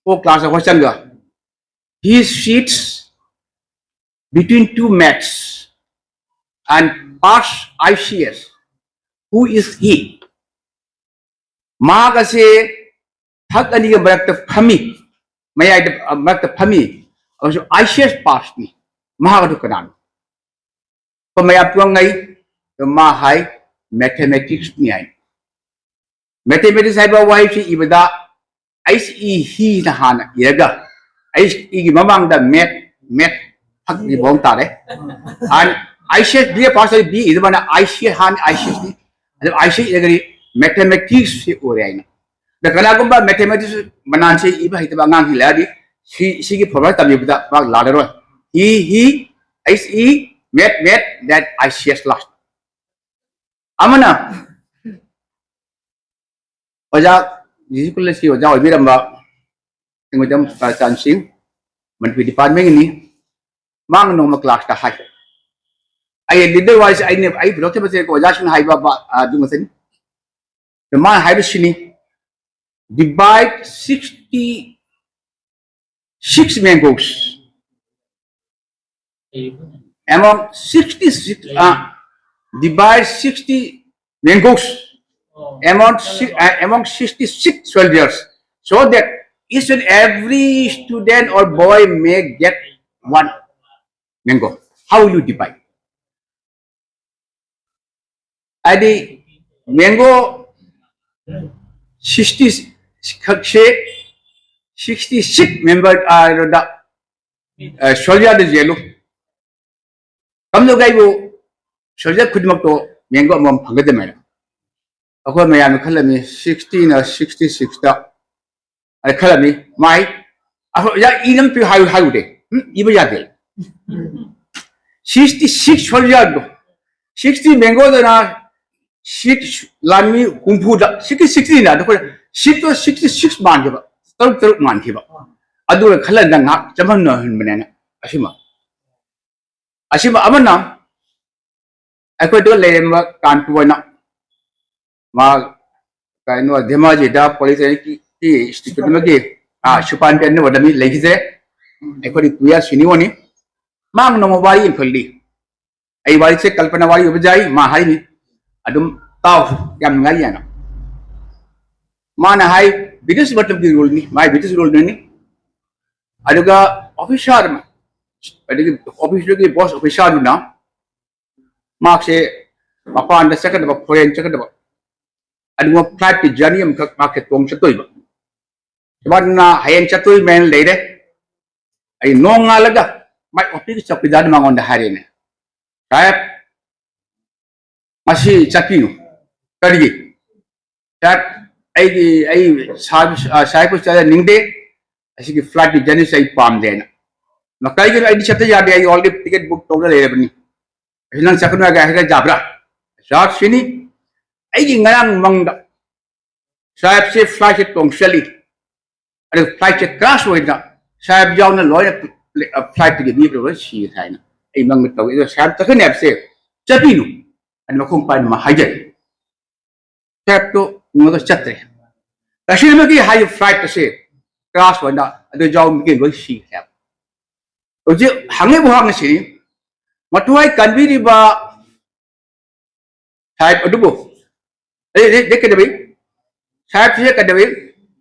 ꯑꯣ, class ꯇ ꯑꯩꯈꯣꯏ ꯆꯪꯉꯒ, "He sits between two mats and pass I C S. Who is he?" ꯃꯍꯥꯛ ꯑꯁꯤ ꯊꯛ ꯑꯅꯤꯒꯤ ꯃꯔꯛꯇ ꯐꯝꯃꯤ, ꯃꯌꯥꯏꯗ, ꯑ, ꯃꯔꯛꯇ ꯐꯝꯃꯤ, ꯑꯃꯁꯨꯡ I C S pass ꯅꯤ꯫ ꯃꯍꯥꯛ ꯑꯗꯨ ꯀꯅꯥꯅꯣ? ꯑꯩꯈꯣꯏ ꯃꯌꯥꯝ ꯄꯨꯝꯉꯩ, ꯑꯗꯨ ꯃꯥ ꯍꯥꯏ, "Mathematics ꯅꯤ" ꯍꯥꯏ꯫ Mathematics ꯍꯥꯏꯕ ꯋꯥꯍꯩꯁꯤ ꯏꯕꯗ H E he ꯅ ꯍꯥꯟꯅ ꯏꯔꯒ, H E ꯒꯤ ꯃꯃꯥꯡꯗ ꯃꯦꯠ, ꯃꯦꯠ ꯊꯛꯀꯤ ꯃꯑꯣꯡ ꯇꯥꯔꯦ꯫ ꯑꯗꯨꯅ I C S, B A pass ꯇꯧꯔꯗꯤ B ꯏꯗꯕꯅ I C S ꯍꯥꯟꯅ I C S ꯅꯤ꯫ ꯑꯗꯨ I C S ꯏꯔꯒꯗꯤ mathematics ꯁꯤ ꯑꯣꯏꯔꯦ ꯍꯥꯏꯅ꯫ ꯑꯗ ꯀꯅꯥꯒꯨꯝꯕ mathematics ꯃꯅꯥꯟꯁꯤ ꯏꯕ ꯍꯩꯇꯕ ꯑꯉꯥꯡꯁꯤꯡ ꯂꯩꯔꯗꯤ ꯁꯤ, ꯁꯤꯒꯤ formula ꯇꯝꯕꯤꯕꯗ ꯃꯥ ꯂꯥꯜꯂꯔꯣꯏ꯫ He, he, H E, met, met, that I C S last꯫ ꯑꯃꯅ ꯑꯣꯖꯥ, D C College ꯀꯤ ꯑꯣꯖꯥ ꯑꯣꯏꯕꯤꯔꯝꯕ ꯏꯪꯃꯩꯗꯝ ꯇꯥꯔꯆꯥꯟ ꯁꯤꯡ, ꯃꯅꯤꯄꯨꯔꯤ department ꯀꯤꯅꯤ꯫ ꯃꯥꯅ ꯅꯣꯡꯃ class ꯇ ꯍꯥꯏ, ꯑꯩ leader ꯋꯥꯔꯤꯁꯦ ꯑꯩꯅ, ꯑꯩ ꯄꯨꯊꯣꯛꯆꯕꯁꯦ ꯑꯣꯖꯥꯁꯤꯡꯅ ꯍꯥꯏꯕ ꯕ-, ꯑ, ꯑꯗꯨ ꯉꯥꯛꯇꯅꯤ꯫ ꯑꯗ ꯃꯥꯅ ꯍꯥꯏꯕꯁꯤꯅꯤ, "Divide sixty six mangoes among sixty six, uh, divide sixty mangoes among, si- uh, among sixty-six soldiers, so that each and every student or boy may get one mango. How will you divide? ꯍꯥꯏꯗꯤ mango sixty ꯈꯛꯁꯦ sixty six member ꯀꯩꯅꯣꯗ soldierꯗ ꯌꯦꯜꯂꯨ꯫ ꯀꯝꯗꯧꯒꯦ ꯑꯩꯕꯨ soldier ꯈꯨꯗꯤꯡꯃꯛꯇꯣ mango ꯑꯃꯃꯝ ꯐꯪꯒꯗꯕꯅꯦꯅ ꯑꯩꯈꯣꯏ ꯃꯌꯥꯝꯅ ꯈꯜꯂꯝꯃꯤ, sixtyꯅ sixty sixꯇ ꯑꯩ ꯈꯜꯂꯝꯃꯤ꯫ ꯃꯥꯏ ꯑꯩꯈꯣꯏ ꯑꯣꯖꯥ ꯏꯅꯝ ꯄꯤꯌꯨ ꯍꯥꯏꯌꯨ ꯍꯥꯏꯔꯨꯗꯦ꯫ ꯎꯝ, ꯏꯕ ꯌꯥꯗꯦ꯫ Sixty six soldierꯗꯣ sixty mangoꯗꯅ seat ꯂꯥꯟꯃꯤ ꯍꯨꯝꯐꯨꯗ, sixty sixꯅ ꯑꯗꯣ ꯑꯩꯈꯣꯏ seatꯇꯣ sixty six ꯃꯥꯟꯈꯤꯕ, ꯇꯔꯨꯛ ꯇꯔꯨꯛ ꯃꯥꯟꯈꯤꯕ꯫ ꯑꯗꯨꯒ ꯈꯜꯂꯒ ꯉꯥꯏꯍꯥꯛ ꯆꯃꯝꯅꯍꯟꯕꯅꯦꯅ ꯑꯁꯤꯃ ꯑꯁꯤꯃ ꯑꯃꯅ ꯑꯩꯈꯣꯏꯗ ꯂꯩꯔꯝꯕ ꯀꯥꯟꯄꯨꯔꯅ ꯃꯥ ꯀꯩꯅꯣ ꯙꯦꯃꯥꯖꯤꯗ polytechnicꯀꯤ institute ꯑꯃꯒꯤ superintendent ꯑꯣꯏꯅ ꯃꯤ ꯂꯩꯈꯤꯗ꯭ꯔꯦ꯫ ꯑꯩꯈꯣꯏꯗꯤ ꯇꯨ ꯏꯌꯥꯔ ꯁꯤꯅꯤꯌꯔꯅꯤ꯫ ꯃꯥ ꯅꯣꯡꯃ ꯋꯥꯔꯤ ꯑꯃꯈꯛ ꯂꯤ꯫ ꯑꯩ ꯋꯥꯔꯤꯁꯦ ꯀꯜꯄꯅꯥ ꯋꯥꯔꯤ ꯑꯣꯏꯕ ꯌꯥꯏ, ꯃꯥ ꯍꯥꯏꯅꯤ꯫ ꯑꯗꯨꯝ ꯇꯥꯎ, ꯌꯥꯝ ꯅꯨꯡꯉꯥꯏ ꯍꯥꯏꯅ꯫ ꯃꯥꯅ ꯍꯥꯏ, ꯕ꯭ꯔꯤꯇꯤꯁ ꯃꯇꯝꯒꯤ ꯔꯨꯜꯅꯤ, ꯃꯥꯏ ꯕ꯭ꯔꯤꯇꯤꯁ ꯔꯨꯜꯅꯤ꯫ ꯑꯗꯨꯒ officer ꯑꯃ, ꯑꯗꯒꯤ officeꯇꯨꯒꯤ boss officerꯗꯨꯅ ꯃꯍꯥꯛꯁꯦ ꯃꯄꯥꯟꯗ ꯆꯠꯀꯗꯕ, foreign ꯆꯠꯀꯗꯕ, ꯑꯗꯨꯒꯨꯝꯕ flightꯀꯤ journey ꯑꯃꯈꯛ ꯃꯍꯥꯛꯁꯦ ꯇꯣꯡ ꯆꯠꯇꯣꯏꯕ꯫ ꯃꯥꯅ ꯍꯌꯦꯡ ꯆꯠꯇꯣꯏ ꯃꯦꯟ ꯂꯩꯔꯦ꯫ ꯑꯩ ꯅꯣꯡꯉꯥꯜꯂꯒ ꯃꯥꯏ officeꯀꯤ ꯆꯧꯀꯤꯗꯥꯔꯅ ꯃꯉꯣꯟꯗ ꯍꯥꯏꯔꯦꯅꯦ, "ꯁꯥꯍꯦꯕ, ꯉꯁꯤ ꯆꯠꯄꯤꯅꯨ"꯫ "ꯀꯔꯤꯒꯤ?" "ꯁꯥꯍꯦꯕ, ꯑꯩꯒꯤ, ꯑꯩ ꯁꯥꯍꯦꯕ, ꯑ, ꯁꯥꯍꯦꯕꯄꯨ ꯆꯠꯍꯟꯅꯤꯡꯗꯦ, ꯑꯁꯤꯒꯤ flightꯀꯤ journeyꯁꯦ ꯑꯩ ꯄꯥꯝꯗꯦꯅ"꯫ "ꯀꯩꯒꯤꯅꯣ?" "ꯑꯩꯗꯤ ꯆꯠꯇ ꯌꯥꯗꯦ, ꯑꯩ already ticket book ꯇꯧꯔ ꯂꯩꯔꯕꯅꯤ꯫ ꯑꯁꯤ ꯅꯪ ꯆꯠꯀꯅꯨ ꯍꯥꯏꯔꯒ ꯍꯥꯏꯔꯒ ꯌꯥꯕ꯭ꯔꯥ?" "ꯁꯥꯔ, ꯁꯤꯅꯤ, ꯑꯩꯒꯤ ꯉꯔꯥꯡ ꯃꯪꯗ ꯁꯥꯍꯦꯕꯁꯦ flightꯁꯦ ꯇꯣꯡ ꯆꯠꯂꯤ, ꯑꯗꯨ flightꯁꯦ crash ꯑꯣꯏꯗꯅ ꯁꯥꯍꯦꯕ ꯌꯥꯎꯅ ꯂꯣꯏꯅ flightꯇꯒꯤ ꯃꯤ ꯂꯣꯏ ꯁꯤ ꯍꯥꯏꯅ ꯑꯩ ꯃꯪꯗ ꯇꯧꯏ꯫ ꯑꯗꯣ ꯁꯥꯍꯦꯕ ꯆꯠꯀꯅꯤ ꯍꯥꯏꯕꯁꯦ ꯆꯠꯄꯤꯅꯨ" ꯍꯥꯏꯅ ꯃꯈꯣꯡ ꯄꯥꯏꯅ ꯃꯥ ꯍꯥꯏꯖꯔꯤ꯫ ꯁꯥꯍꯦꯕꯇꯣ ꯅꯣꯡꯉꯥꯜꯂꯒ ꯆꯠꯇ꯭ꯔꯦ꯫ ꯇꯁꯦꯡꯅꯃꯛꯀꯤ ꯍꯥꯏꯔꯤꯕ flight ꯑꯁꯦ crash ꯑꯣꯏꯅ ꯑꯗꯨ ꯌꯥꯎꯕ ꯃꯤꯈꯩ ꯂꯣꯏ ꯁꯤꯈ꯭ꯔꯦ ꯍꯥꯏꯕ꯫ ꯍꯧꯖꯤꯛ ꯍꯪꯉꯤꯕ ꯋꯥꯍꯪ ꯑꯁꯤꯅꯤ, ꯃꯊ꯭ꯋꯥꯏ ꯀꯟꯕꯤꯔꯤꯕ ꯁꯥꯍꯦꯕ ꯑꯗꯨꯕꯨ ꯑꯦ, ꯑꯦ, ꯑꯦ, ꯀꯩꯗꯧꯏ? ꯁꯥꯍꯦꯕꯁꯦ ꯀꯩꯗꯧꯏ?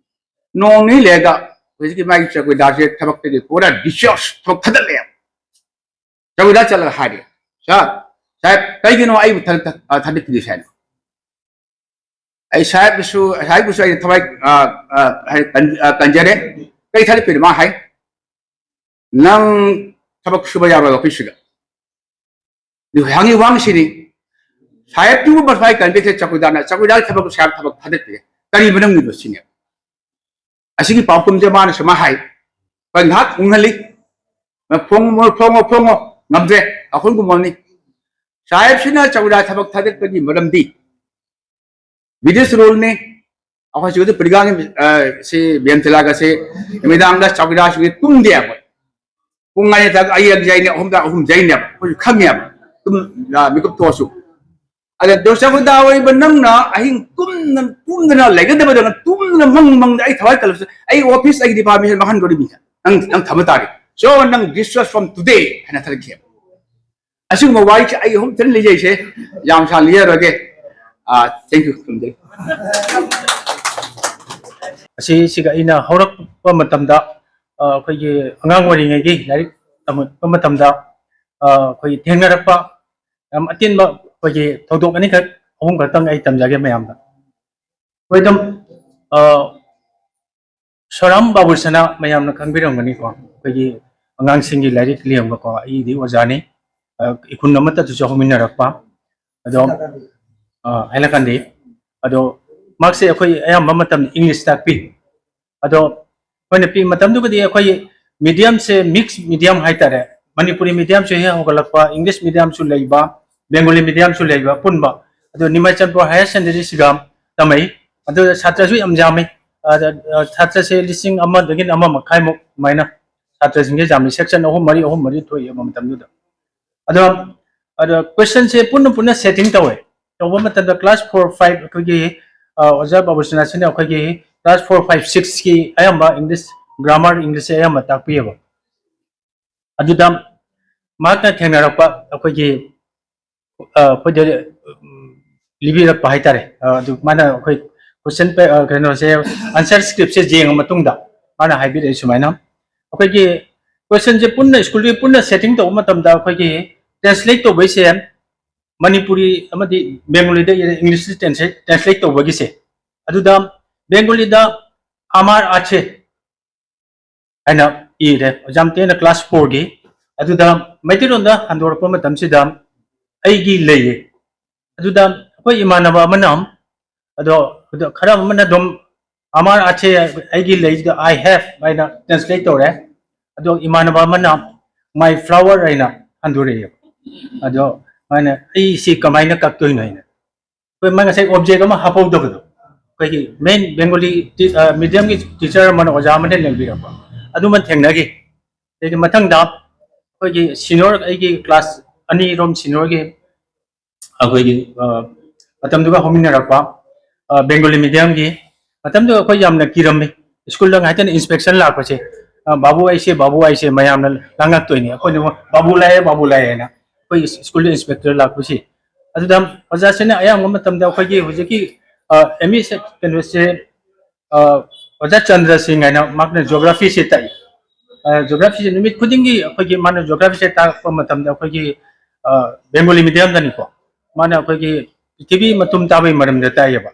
ꯅꯣꯡ ꯅꯤꯅꯤ ꯂꯩꯔꯒ ꯍꯧꯖꯤꯛꯀꯤ ꯃꯥꯒꯤ ꯆꯧꯀꯤꯗꯥꯔꯁꯦ ꯊꯕꯛꯇꯒꯤ ꯄꯨꯔꯥ discharge, ꯊꯕꯛ ꯊꯥꯗꯠꯂꯦ꯫ ꯆꯧꯀꯤꯗꯥꯔ ꯆꯠꯂꯒ ꯍꯥꯏꯔꯦ, "ꯁꯥꯔ, ꯁꯥꯍꯦꯕ, ꯀꯩꯒꯤꯅꯣ ꯑꯩꯕꯨ ꯊꯥ-, ꯊꯥ-, ꯊꯥꯗꯠꯄꯤꯔꯤꯁꯦ?" ꯍꯥꯏꯅ꯫ "ꯑꯩ ꯁꯥꯍꯦꯕꯁꯨ, ꯁꯥꯍꯦꯕꯁꯨ ꯑꯩꯅ ꯊꯋꯥꯏ, ꯑ, ꯑ, ꯍꯥꯏ-, ꯀꯟ-, ꯑ, ꯀꯟꯖꯔꯦ꯫ ꯀꯩ ꯊꯥꯗꯠꯄꯤꯔꯤꯅꯣ?" ꯃꯥ ꯍꯥꯏ, "ꯅꯪ ꯊꯕꯛ ꯁꯨꯕ ꯌꯥꯔꯣꯏ ꯑꯣꯐꯤꯁꯁꯤꯗ꯫" ꯑꯗꯨ ꯍꯪꯉꯤ ꯋꯥꯍꯪꯁꯤꯅꯤ, ꯁꯥꯍꯦꯕꯇꯨꯕꯨ ꯃꯁꯥꯏ ꯀꯟꯕꯤꯁꯦ ꯆꯧꯀꯤꯗꯥꯔꯅ, ꯆꯧꯀꯤꯗꯥꯔ ꯊꯕꯛ ꯁꯥꯍꯦꯕ ꯊꯕꯛ ꯊꯥꯗꯠꯄꯤꯔꯦ꯫ ꯀꯔꯤ ꯃꯔꯝꯒꯤꯅꯣ ꯁꯤꯅꯦ꯫ ꯑꯁꯤꯒꯤ ꯄꯥꯎꯈꯨꯝꯁꯦ ꯃꯥꯅ ꯁꯨꯃꯥꯏ ꯍꯥꯏ, ꯑꯩꯈꯣꯏ ꯉꯥꯏꯍꯥꯛ ꯎꯪꯍꯜꯂꯤ, "ꯐꯣꯡꯉꯣ, ꯐꯣꯡꯉꯣ, ꯐꯣꯡꯉꯣ, ꯉꯝꯗ꯭ꯔꯦ, ꯑꯩꯈꯣꯏ ꯀꯨꯝꯃꯝꯅꯤ꯫" ꯁꯥꯍꯦꯕꯁꯤꯅ ꯆꯧꯀꯤꯗꯥꯔ ꯊꯕꯛ ꯊꯥꯗꯠꯄꯒꯤ ꯃꯔꯝꯗꯤ British rule ꯅꯤ꯫ ꯑꯩꯈꯣꯏ ꯁꯤꯗ ꯄ꯭ꯔꯤꯒꯥꯡ, ꯑ, ꯁꯤ ꯕꯦꯟ ꯊꯤꯂꯥꯒꯁꯤ ꯅꯨꯃꯤꯗꯥꯡꯗ ꯆꯧꯀꯤꯗꯥꯔꯁꯤꯡꯁꯤ ꯇꯨꯝꯗꯦꯕ꯫ ꯄꯨꯡ ꯑꯅꯤ ꯊꯛ ꯑꯌꯦꯛ ꯌꯩꯅꯦ, ꯑꯍꯨꯝ ꯊꯛ ꯑꯍꯨꯝ ꯌꯩꯅꯦꯕ꯫ ꯑꯩꯈꯣꯏꯁꯨ ꯈꯪꯉꯦꯕ꯫ ꯇꯨꯝ-, ꯑ, ꯃꯤꯀꯞ ꯊꯣꯛꯑꯁꯨ꯫ ꯑꯗ ꯗꯣ ꯆꯧꯀꯤꯗꯥꯔ ꯑꯣꯏꯕ ꯅꯪꯅ ꯑꯍꯤꯡ ꯇꯨꯝꯗꯅ, ꯇꯨꯝꯗꯅ ꯂꯩꯒꯗꯕꯗ ꯅꯪ ꯇꯨꯝꯗꯅ ꯃꯪ ꯃꯪꯗ ꯑꯩ ꯊꯋꯥꯏ ꯀꯜꯂꯕꯁꯨ ꯑꯩ ꯑꯣꯐꯤꯁ ꯑꯩꯒꯤ ꯗꯤꯄꯥꯔꯠꯃꯦꯟ ꯃꯥꯡꯍꯟꯗꯣꯔꯤꯕꯅꯤ꯫ ꯅꯪ, ꯅꯪ ꯊꯝꯕ ꯇꯥꯔꯦ꯫ So ꯅꯪ discharge from today ꯍꯥꯏꯅ ꯊꯥꯗꯠꯈꯤꯑꯕ꯫ ꯑꯁꯤꯒꯨꯝꯕ ꯋꯥꯔꯤꯁꯦ ꯑꯩ ꯑꯍꯨꯝ ꯊꯤꯅ ꯂꯤꯖꯩꯁꯦ, ꯌꯥꯝ ꯁꯥꯡꯅ ꯂꯤꯖꯔꯣꯏꯒꯦ꯫ ꯑꯥ, thank you꯫ ꯈꯨꯔꯨꯝꯖꯔꯤ꯫ ꯑꯁꯤꯁꯤꯒ ꯑꯩꯅ ꯍꯧꯔꯛꯄ ꯃꯇꯝꯗ, ꯑ, ꯑꯩꯈꯣꯏꯒꯤ ꯑꯉꯥꯡ ꯑꯣꯏꯔꯤꯉꯩꯒꯤ ꯂꯥꯏꯔꯤꯛ ꯇꯝꯃꯛꯄ ꯃꯇꯝꯗ, ꯑ, ꯑꯩꯈꯣꯏꯒꯤ ꯊꯦꯡꯅꯔꯛꯄ ꯌꯥꯝ ꯑꯇꯦꯟꯕ ꯑꯩꯈꯣꯏꯒꯤ ꯊꯧꯗꯣꯛ ꯑꯅꯤꯈꯛ, ꯑꯍꯨꯝ ꯈꯛꯇꯪ ꯑꯩ ꯇꯝꯖꯒꯦ ꯃꯌꯥꯝꯗ꯫ ꯑꯩꯈꯣꯏ ꯑꯗꯨꯝ, ꯑ, ꯁꯣꯔꯥꯝ ꯕꯥꯕꯨꯁꯅꯥ ꯃꯌꯥꯝꯅ ꯈꯪꯕꯤꯔꯝꯒꯅꯤꯀꯣ, ꯑꯩꯈꯣꯏꯒꯤ ꯑꯉꯥꯡꯁꯤꯡꯒꯤ ꯂꯥꯏꯔꯤꯛ ꯂꯤꯡꯕꯀꯣ, ꯑꯩꯒꯤꯗꯤ ꯑꯣꯖꯥꯅꯤ꯫ ꯑ, ꯏꯈꯨꯟ ꯑꯃꯠꯇꯗꯁꯨ ꯍꯧꯃꯤꯟꯅꯔꯛꯄ꯫ ꯑꯗꯣ, ꯑ, ꯍꯥꯏꯂꯀꯥꯟꯗꯤ, ꯑꯗꯣ ꯃꯍꯥꯛꯁꯦ ꯑꯩꯈꯣꯏ ꯑꯌꯥꯝꯕ ꯃꯇꯝꯗ English ꯇꯥꯛꯄꯤ꯫ ꯑꯗꯣ ꯑꯩꯈꯣꯏꯅ ꯄꯤ-, ꯃꯇꯝꯗꯨꯒꯗꯤ ꯑꯩꯈꯣꯏ medium ꯁꯦ mix medium ꯍꯥꯏꯇꯥꯔꯦ꯫ ꯃꯅꯤꯄꯨꯔꯤ medium ꯁꯨ ꯍꯦꯛ ꯍꯧꯒꯠꯂꯛꯄ, English medium ꯁꯨ ꯂꯩꯕ, Bengali medium ꯁꯨ ꯂꯩꯕ ꯑꯄꯨꯟꯕ꯫ ꯑꯗꯣ ꯅꯤꯃꯥꯏ ꯆꯟꯄꯨꯔ Higher Secondary ꯁꯤꯒ ꯇꯝꯃꯛꯏ꯫ ꯑꯗꯨꯗ ꯁꯥꯇ꯭ꯔꯁꯨ ꯌꯥꯝ ꯌꯥꯝꯃꯤ꯫ ꯑꯗ, ꯑ, ꯁꯥꯇ꯭ꯔꯁꯦ ꯂꯤꯁꯤꯡ ꯑꯃꯗꯒꯤꯅ ꯑꯃ ꯃꯈꯥꯏꯃꯨꯛ ꯑꯗꯨꯃꯥꯏꯅ ꯁꯥꯇ꯭ꯔꯁꯤꯡꯁꯦ ꯌꯥꯝꯃꯤ꯫ Section ꯑꯍꯨꯝ ꯃꯔꯤ, ꯑꯍꯨꯝ ꯃꯔꯤ ꯊꯣꯛꯏꯕ ꯃꯇꯝꯗꯨꯗ꯫ ꯑꯗꯣ, ꯑꯗꯣ question ꯁꯦ ꯄꯨꯟꯅ ꯄꯨꯟꯅ setting ꯇꯧꯋꯦ꯫ ꯇꯧꯕ ꯃꯇꯝꯗ class four, five ꯑꯩꯈꯣꯏꯒꯤ, ꯑ, ꯑꯣꯖꯥ ꯕꯥꯕꯨꯁꯅꯥꯁꯤꯅ ꯑꯩꯈꯣꯏꯒꯤ class four, five, six ꯀꯤ ꯑꯌꯥꯝꯕ English grammar, English ꯁꯦ ꯑꯌꯥꯝꯕ ꯇꯥꯛꯄꯤꯌꯦꯕ꯫ ꯑꯗꯨꯗ ꯃꯍꯥꯛꯅ ꯊꯦꯡꯅꯔꯛꯄ ꯑꯩꯈꯣꯏꯒꯤ, ꯑ, ꯑꯩꯈꯣꯏꯗ, ꯎꯝ, ꯂꯤꯕꯤꯔꯛꯄ ꯍꯥꯏꯇꯥꯔꯦ꯫ ꯑ, ꯑꯗꯨ ꯃꯥꯅ ꯑꯩꯈꯣꯏ ꯀꯣꯏꯁꯟ ꯄꯦ-, ꯑ, ꯀꯩꯅꯣꯁꯦ, ꯑꯟꯁꯔ ꯁ꯭ꯀ꯭ꯔꯤꯞꯁꯦ ꯌꯦꯡꯉ ꯃꯇꯨꯡꯗ ꯃꯥꯅ ꯍꯥꯏꯕꯤꯔꯛꯏ ꯁꯨꯃꯥꯏꯅ, ꯑꯩꯈꯣꯏꯒꯤ ꯀꯣꯏꯁꯟꯁꯦ ꯄꯨꯟꯅ ꯁ꯭ꯀꯨꯜꯒꯤ ꯄꯨꯟꯅ ꯁꯦꯇꯤꯡ ꯇꯧꯕ ꯃꯇꯝꯗ ꯑꯩꯈꯣꯏꯒꯤ ꯇ꯭ꯔꯥꯟꯁꯂꯦꯠ ꯇꯧꯕꯩꯁꯦ ꯃꯅꯤꯄꯨꯔꯤ ꯑꯃꯗꯤ ꯕꯦꯡꯒꯣꯂꯤꯗ ꯏꯔ-, ꯏꯪꯂꯤꯁꯇ ꯇ꯭ꯔꯥꯟꯁꯂꯦꯠ, ꯇ꯭ꯔꯥꯟꯁꯂꯦꯠ ꯇꯧꯕꯒꯤꯁꯦ, ꯑꯗꯨꯗ ꯕꯦꯡꯒꯣꯂꯤꯗ "ꯑমার আছে" ꯍꯥꯏꯅ ꯏꯔꯦ, ꯑꯣꯖꯥ ꯃꯇꯦꯅ ꯀ꯭ꯂꯥꯁ ꯐꯣꯔꯒꯤ꯫ ꯑꯗꯨꯗ ꯃꯩꯇꯩꯂꯣꯟꯗ ꯍꯟꯗꯣꯔꯛꯄ ꯃꯇꯝꯁꯤꯗ "ꯑꯩꯒꯤ ꯂꯩꯌꯦ", ꯑꯗꯨꯗ ꯑꯩꯈꯣꯏ ꯏꯃꯥꯟꯅꯕ ꯑꯃꯅ, ꯑꯗꯣ, ꯑꯗꯣ ꯈꯔ ꯑꯃꯅ ꯑꯗꯨꯝ "ꯑমার আছে", "ꯑꯩꯒꯤ ꯂꯩꯁꯤꯗ" "I have" ꯍꯥꯏꯅ ꯇ꯭ꯔꯥꯟꯁꯂꯦꯠ ꯇꯧꯔꯦ꯫ ꯑꯗꯣ ꯏꯃꯥꯟꯅꯕ ꯑꯃꯅ "My flower" ꯍꯥꯏꯅ ꯍꯟꯗꯣꯔꯛꯑꯦꯕ꯫ ꯑꯗꯣ ꯃꯥꯅ "ꯑꯩ ꯁꯤ ꯀꯃꯥꯏꯅ ꯀꯛꯇꯣꯏꯅꯣ?" ꯍꯥꯏꯅ, ꯑꯩꯈꯣꯏ ꯃꯥ ꯉꯁꯥꯏ ꯑꯣꯕꯖꯦꯛ ꯑꯃ ꯍꯥꯞꯍꯧꯗꯕꯗꯣ, ꯑꯩꯈꯣꯏꯒꯤ ꯃꯦꯟ ꯕꯦꯡꯒꯣꯂꯤ ꯇꯤ-, ꯑ, ꯃꯤꯗꯤꯌꯝꯒꯤ ꯇꯤꯆꯔ ꯑꯃꯅ, ꯑꯣꯖꯥ ꯑꯃꯅ ꯂꯦꯡꯕꯤꯔꯛꯄ, ꯑꯗꯨꯃ ꯊꯦꯡꯅꯈꯤ꯫ ꯑꯗꯩꯗꯤ ꯃꯊꯪꯗ ꯑꯩꯈꯣꯏꯒꯤ ꯁꯤꯅꯤꯌꯔ, ꯑꯩꯒꯤ ꯀ꯭ꯂꯥꯁ ꯑꯅꯤꯔꯣꯝ ꯁꯤꯅꯤꯌꯔꯒꯤ ꯑꯩꯈꯣꯏꯒꯤ, ꯑ, ꯃꯇꯝꯗꯨꯒ ꯍꯧꯃꯤꯟꯅꯔꯛꯄ, ꯑ, ꯕꯦꯡꯒꯣꯂꯤ ꯃꯤꯗꯤꯌꯝꯒꯤ, ꯃꯇꯝꯗꯨꯗ ꯑꯩꯈꯣꯏ ꯌꯥꯝꯅ ꯀꯤꯔꯝꯃꯤ꯫ ꯁ꯭ꯀꯨꯜꯗ ꯉꯥꯏꯇꯅ ꯏꯟꯁꯄꯦꯛꯁꯟ ꯂꯥꯛꯄꯁꯦ, "ꯑ, ꯕꯥꯕꯨ ꯑꯩꯁꯦ, ꯕꯥꯕꯨ ꯑꯩꯁꯦ" ꯃꯌꯥꯝꯅ ꯉꯥꯡꯉꯛꯇꯣꯏꯅꯤ꯫ ꯑꯩꯈꯣꯏꯅ "ꯕꯥꯕꯨ ꯂꯥꯛꯑꯦ, ꯕꯥꯕꯨ ꯂꯥꯛꯑꯦ" ꯍꯥꯏꯅ꯫ ꯑꯩꯈꯣꯏ ꯁ꯭ꯀꯨꯜꯗ ꯏꯟꯁꯄꯦꯛꯇꯔ ꯂꯥꯛꯄꯁꯤ꯫ ꯑꯗꯨꯗ ꯑꯣꯖꯥꯁꯤꯅ ꯑꯌꯥꯝꯕ ꯃꯇꯝꯗ ꯑꯩꯈꯣꯏꯒꯤ ꯍꯧꯖꯤꯛꯀꯤ, ꯑ, ꯑꯦꯝ ꯏ ꯁꯦꯛ-, ꯀꯩꯅꯣꯁꯦ, ꯑ, ꯑꯣꯖꯥ ꯆꯟꯗ꯭ꯔ ꯁꯤꯡ ꯍꯥꯏꯅ, ꯃꯍꯥꯛꯅ ꯖꯤꯑꯣꯒ꯭ꯔꯥꯐꯤꯁꯦ ꯇꯥꯛꯏ꯫ ꯑ, ꯖꯤꯑꯣꯒ꯭ꯔꯥꯐꯤꯁꯦ ꯅꯨꯃꯤꯠ ꯈꯨꯗꯤꯡꯒꯤ ꯑꯩꯈꯣꯏꯒꯤ ꯃꯥꯅ ꯖꯤꯑꯣꯒ꯭ꯔꯥꯐꯤꯁꯦ ꯇꯥꯛꯄ ꯃꯇꯝꯗ ꯑꯩꯈꯣꯏꯒꯤ, ꯑ, ꯕꯦꯡꯒꯣꯂꯤ ꯃꯤꯗꯤꯌꯝꯗꯅꯤꯀꯣ꯫ ꯃꯥꯅ ꯑꯩꯈꯣꯏꯒꯤ ꯄ꯭ꯔꯤꯊꯤꯕꯤ ꯃꯇꯨꯝ ꯇꯥꯕꯒꯤ ꯃꯔꯝꯗ ꯇꯥꯛꯑꯦꯕ꯫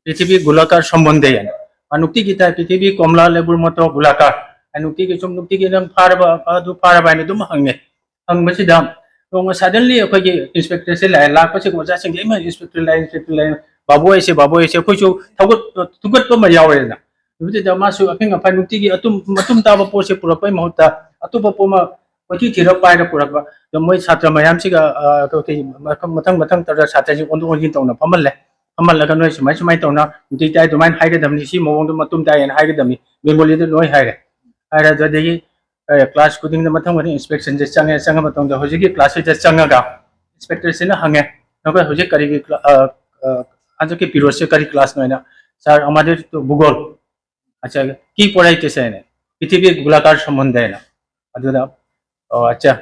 "পৃথিবী গোলাকার সম্বন্ধে" ꯍꯥꯏꯅ꯫ ꯃꯥ ꯅꯨꯡꯇꯤꯒꯤ ꯇꯥꯛꯑꯦ, "পৃথিবী কমলা লেবুর মতো গোলাকার" ꯍꯥꯏꯅ, ꯅꯨꯡꯇꯤꯒꯤ ꯁꯨꯝ, ꯅꯨꯡꯇꯤꯒꯤ "ꯅꯪ ꯐꯥꯔꯕ, ꯑꯗꯨ ꯐꯥꯔꯕ?" ꯍꯥꯏꯅ ꯑꯗꯨꯝ ꯍꯪꯉꯦ꯫ ꯍꯪꯕꯁꯤꯗ ꯅꯣꯡꯃ ꯁꯗꯟꯂꯤ ꯑꯩꯈꯣꯏꯒꯤ ꯏꯟꯁꯄꯦꯛꯇꯔꯁꯦ ꯂꯥꯛꯑꯦ꯫ ꯂꯥꯛꯄꯁꯤꯗ ꯑꯣꯖꯥꯁꯤꯡꯁꯦ, "ꯏꯃꯥ, ꯏꯟꯁꯄꯦꯛꯇꯔ ꯂꯥꯛꯑꯦ, ꯏꯟꯁꯄꯦꯛꯇꯔ ꯂꯥꯛꯑꯦ, ꯕꯥꯕꯨ ꯑꯩꯁꯦ, ꯕꯥꯕꯨ ꯑꯩꯁꯦ", ꯑꯩꯈꯣꯏꯁꯨ ꯊꯧꯒꯠ-, ꯊꯨꯒꯠꯄ ꯑꯃ ꯌꯥꯎꯔꯦꯗꯅ꯫ ꯅꯨꯃꯤꯠꯇꯨꯗ ꯃꯥꯁꯨ ꯑꯐꯤꯡ ꯑꯐꯥꯏ ꯅꯨꯡꯇꯤꯒꯤ ꯑꯇꯨꯝ-, ꯃꯇꯨꯝ ꯇꯥꯕ ꯄꯣꯠꯁꯦ ꯄꯨꯔꯛꯄꯒꯤ ꯃꯍꯨꯠꯇ ꯑꯇꯣꯞꯄ ꯄꯣꯠ ꯑꯃ ꯀꯣꯏꯊꯤ ꯊꯤꯔ ꯄꯥꯏꯔ ꯄꯨꯔꯛꯄ꯫ ꯑꯗꯣ ꯃꯣꯏ ꯁꯥꯇ꯭ꯔ ꯃꯌꯥꯝꯁꯤꯒ, ꯑ, ꯀꯩ-, ꯀꯩ-, ꯃꯊꯪ, ꯃꯊꯪ, ꯃꯊꯪ ꯇꯧꯔꯒ ꯁꯥꯇ꯭ꯔꯁꯤꯡ ꯑꯣꯟꯊꯣꯛ ꯑꯣꯟꯁꯤꯟ ꯇꯧꯅ ꯐꯝꯍꯜꯂꯦ꯫ ꯐꯝꯍꯜꯂꯒ "ꯅꯣꯏ ꯁꯨꯃꯥꯏ ꯁꯨꯃꯥꯏꯅ ꯇꯧꯅ ꯅꯨꯡꯇꯤ ꯇꯥꯏ, ꯑꯗꯨꯃꯥꯏꯅ ꯍꯥꯏꯒꯗꯕꯅꯤ, ꯁꯤ ꯃꯑꯣꯡꯗ ꯃꯇꯨꯝ ꯇꯥꯏꯌꯦꯅ ꯍꯥꯏꯒꯗꯕꯅꯤ", ꯕꯦꯡꯒꯣꯂꯤꯗ ꯂꯣꯏ ꯍꯥꯏꯔꯦ꯫ ꯍꯥꯏꯔꯦ, ꯑꯗꯨꯗꯒꯤ, ꯑ, ꯀ꯭ꯂꯥꯁ ꯈꯨꯗꯤꯡꯗ ꯃꯊꯪ ꯃꯊꯪ ꯏꯟꯁꯄꯦꯛꯁꯟꯁꯦ ꯆꯪꯉꯦ꯫ ꯆꯪꯉ ꯃꯇꯨꯡꯗ ꯍꯧꯖꯤꯛꯀꯤ ꯀ꯭ꯂꯥꯁꯁꯤꯗ ꯆꯪꯉꯒ ꯏꯟꯁꯄꯦꯛꯇꯔꯁꯤꯅ ꯍꯪꯉꯦ, "ꯅꯈꯣꯏ ꯍꯧꯖꯤꯛ ꯀꯔꯤꯒꯤ ꯀ꯭ꯂꯥ-, ꯑ, ꯑ, ꯍꯟꯗꯛꯀꯤ ꯄꯤꯔꯣꯠꯁꯦ ꯀꯔꯤ ꯀ꯭ꯂꯥꯁꯅꯣ?" ꯍꯥꯏꯅ꯫ "স্যার, আমাদের তো ভূগোল", "আচ্ছা, কি পড়াইতেছে?" ꯍꯥꯏꯅ, "পৃথিবীর গোলাকার সম্বন্ধে" ꯍꯥꯏꯅ꯫ ꯑꯗꯨꯗ, "ꯑꯣ, ꯑꯠꯆꯥ,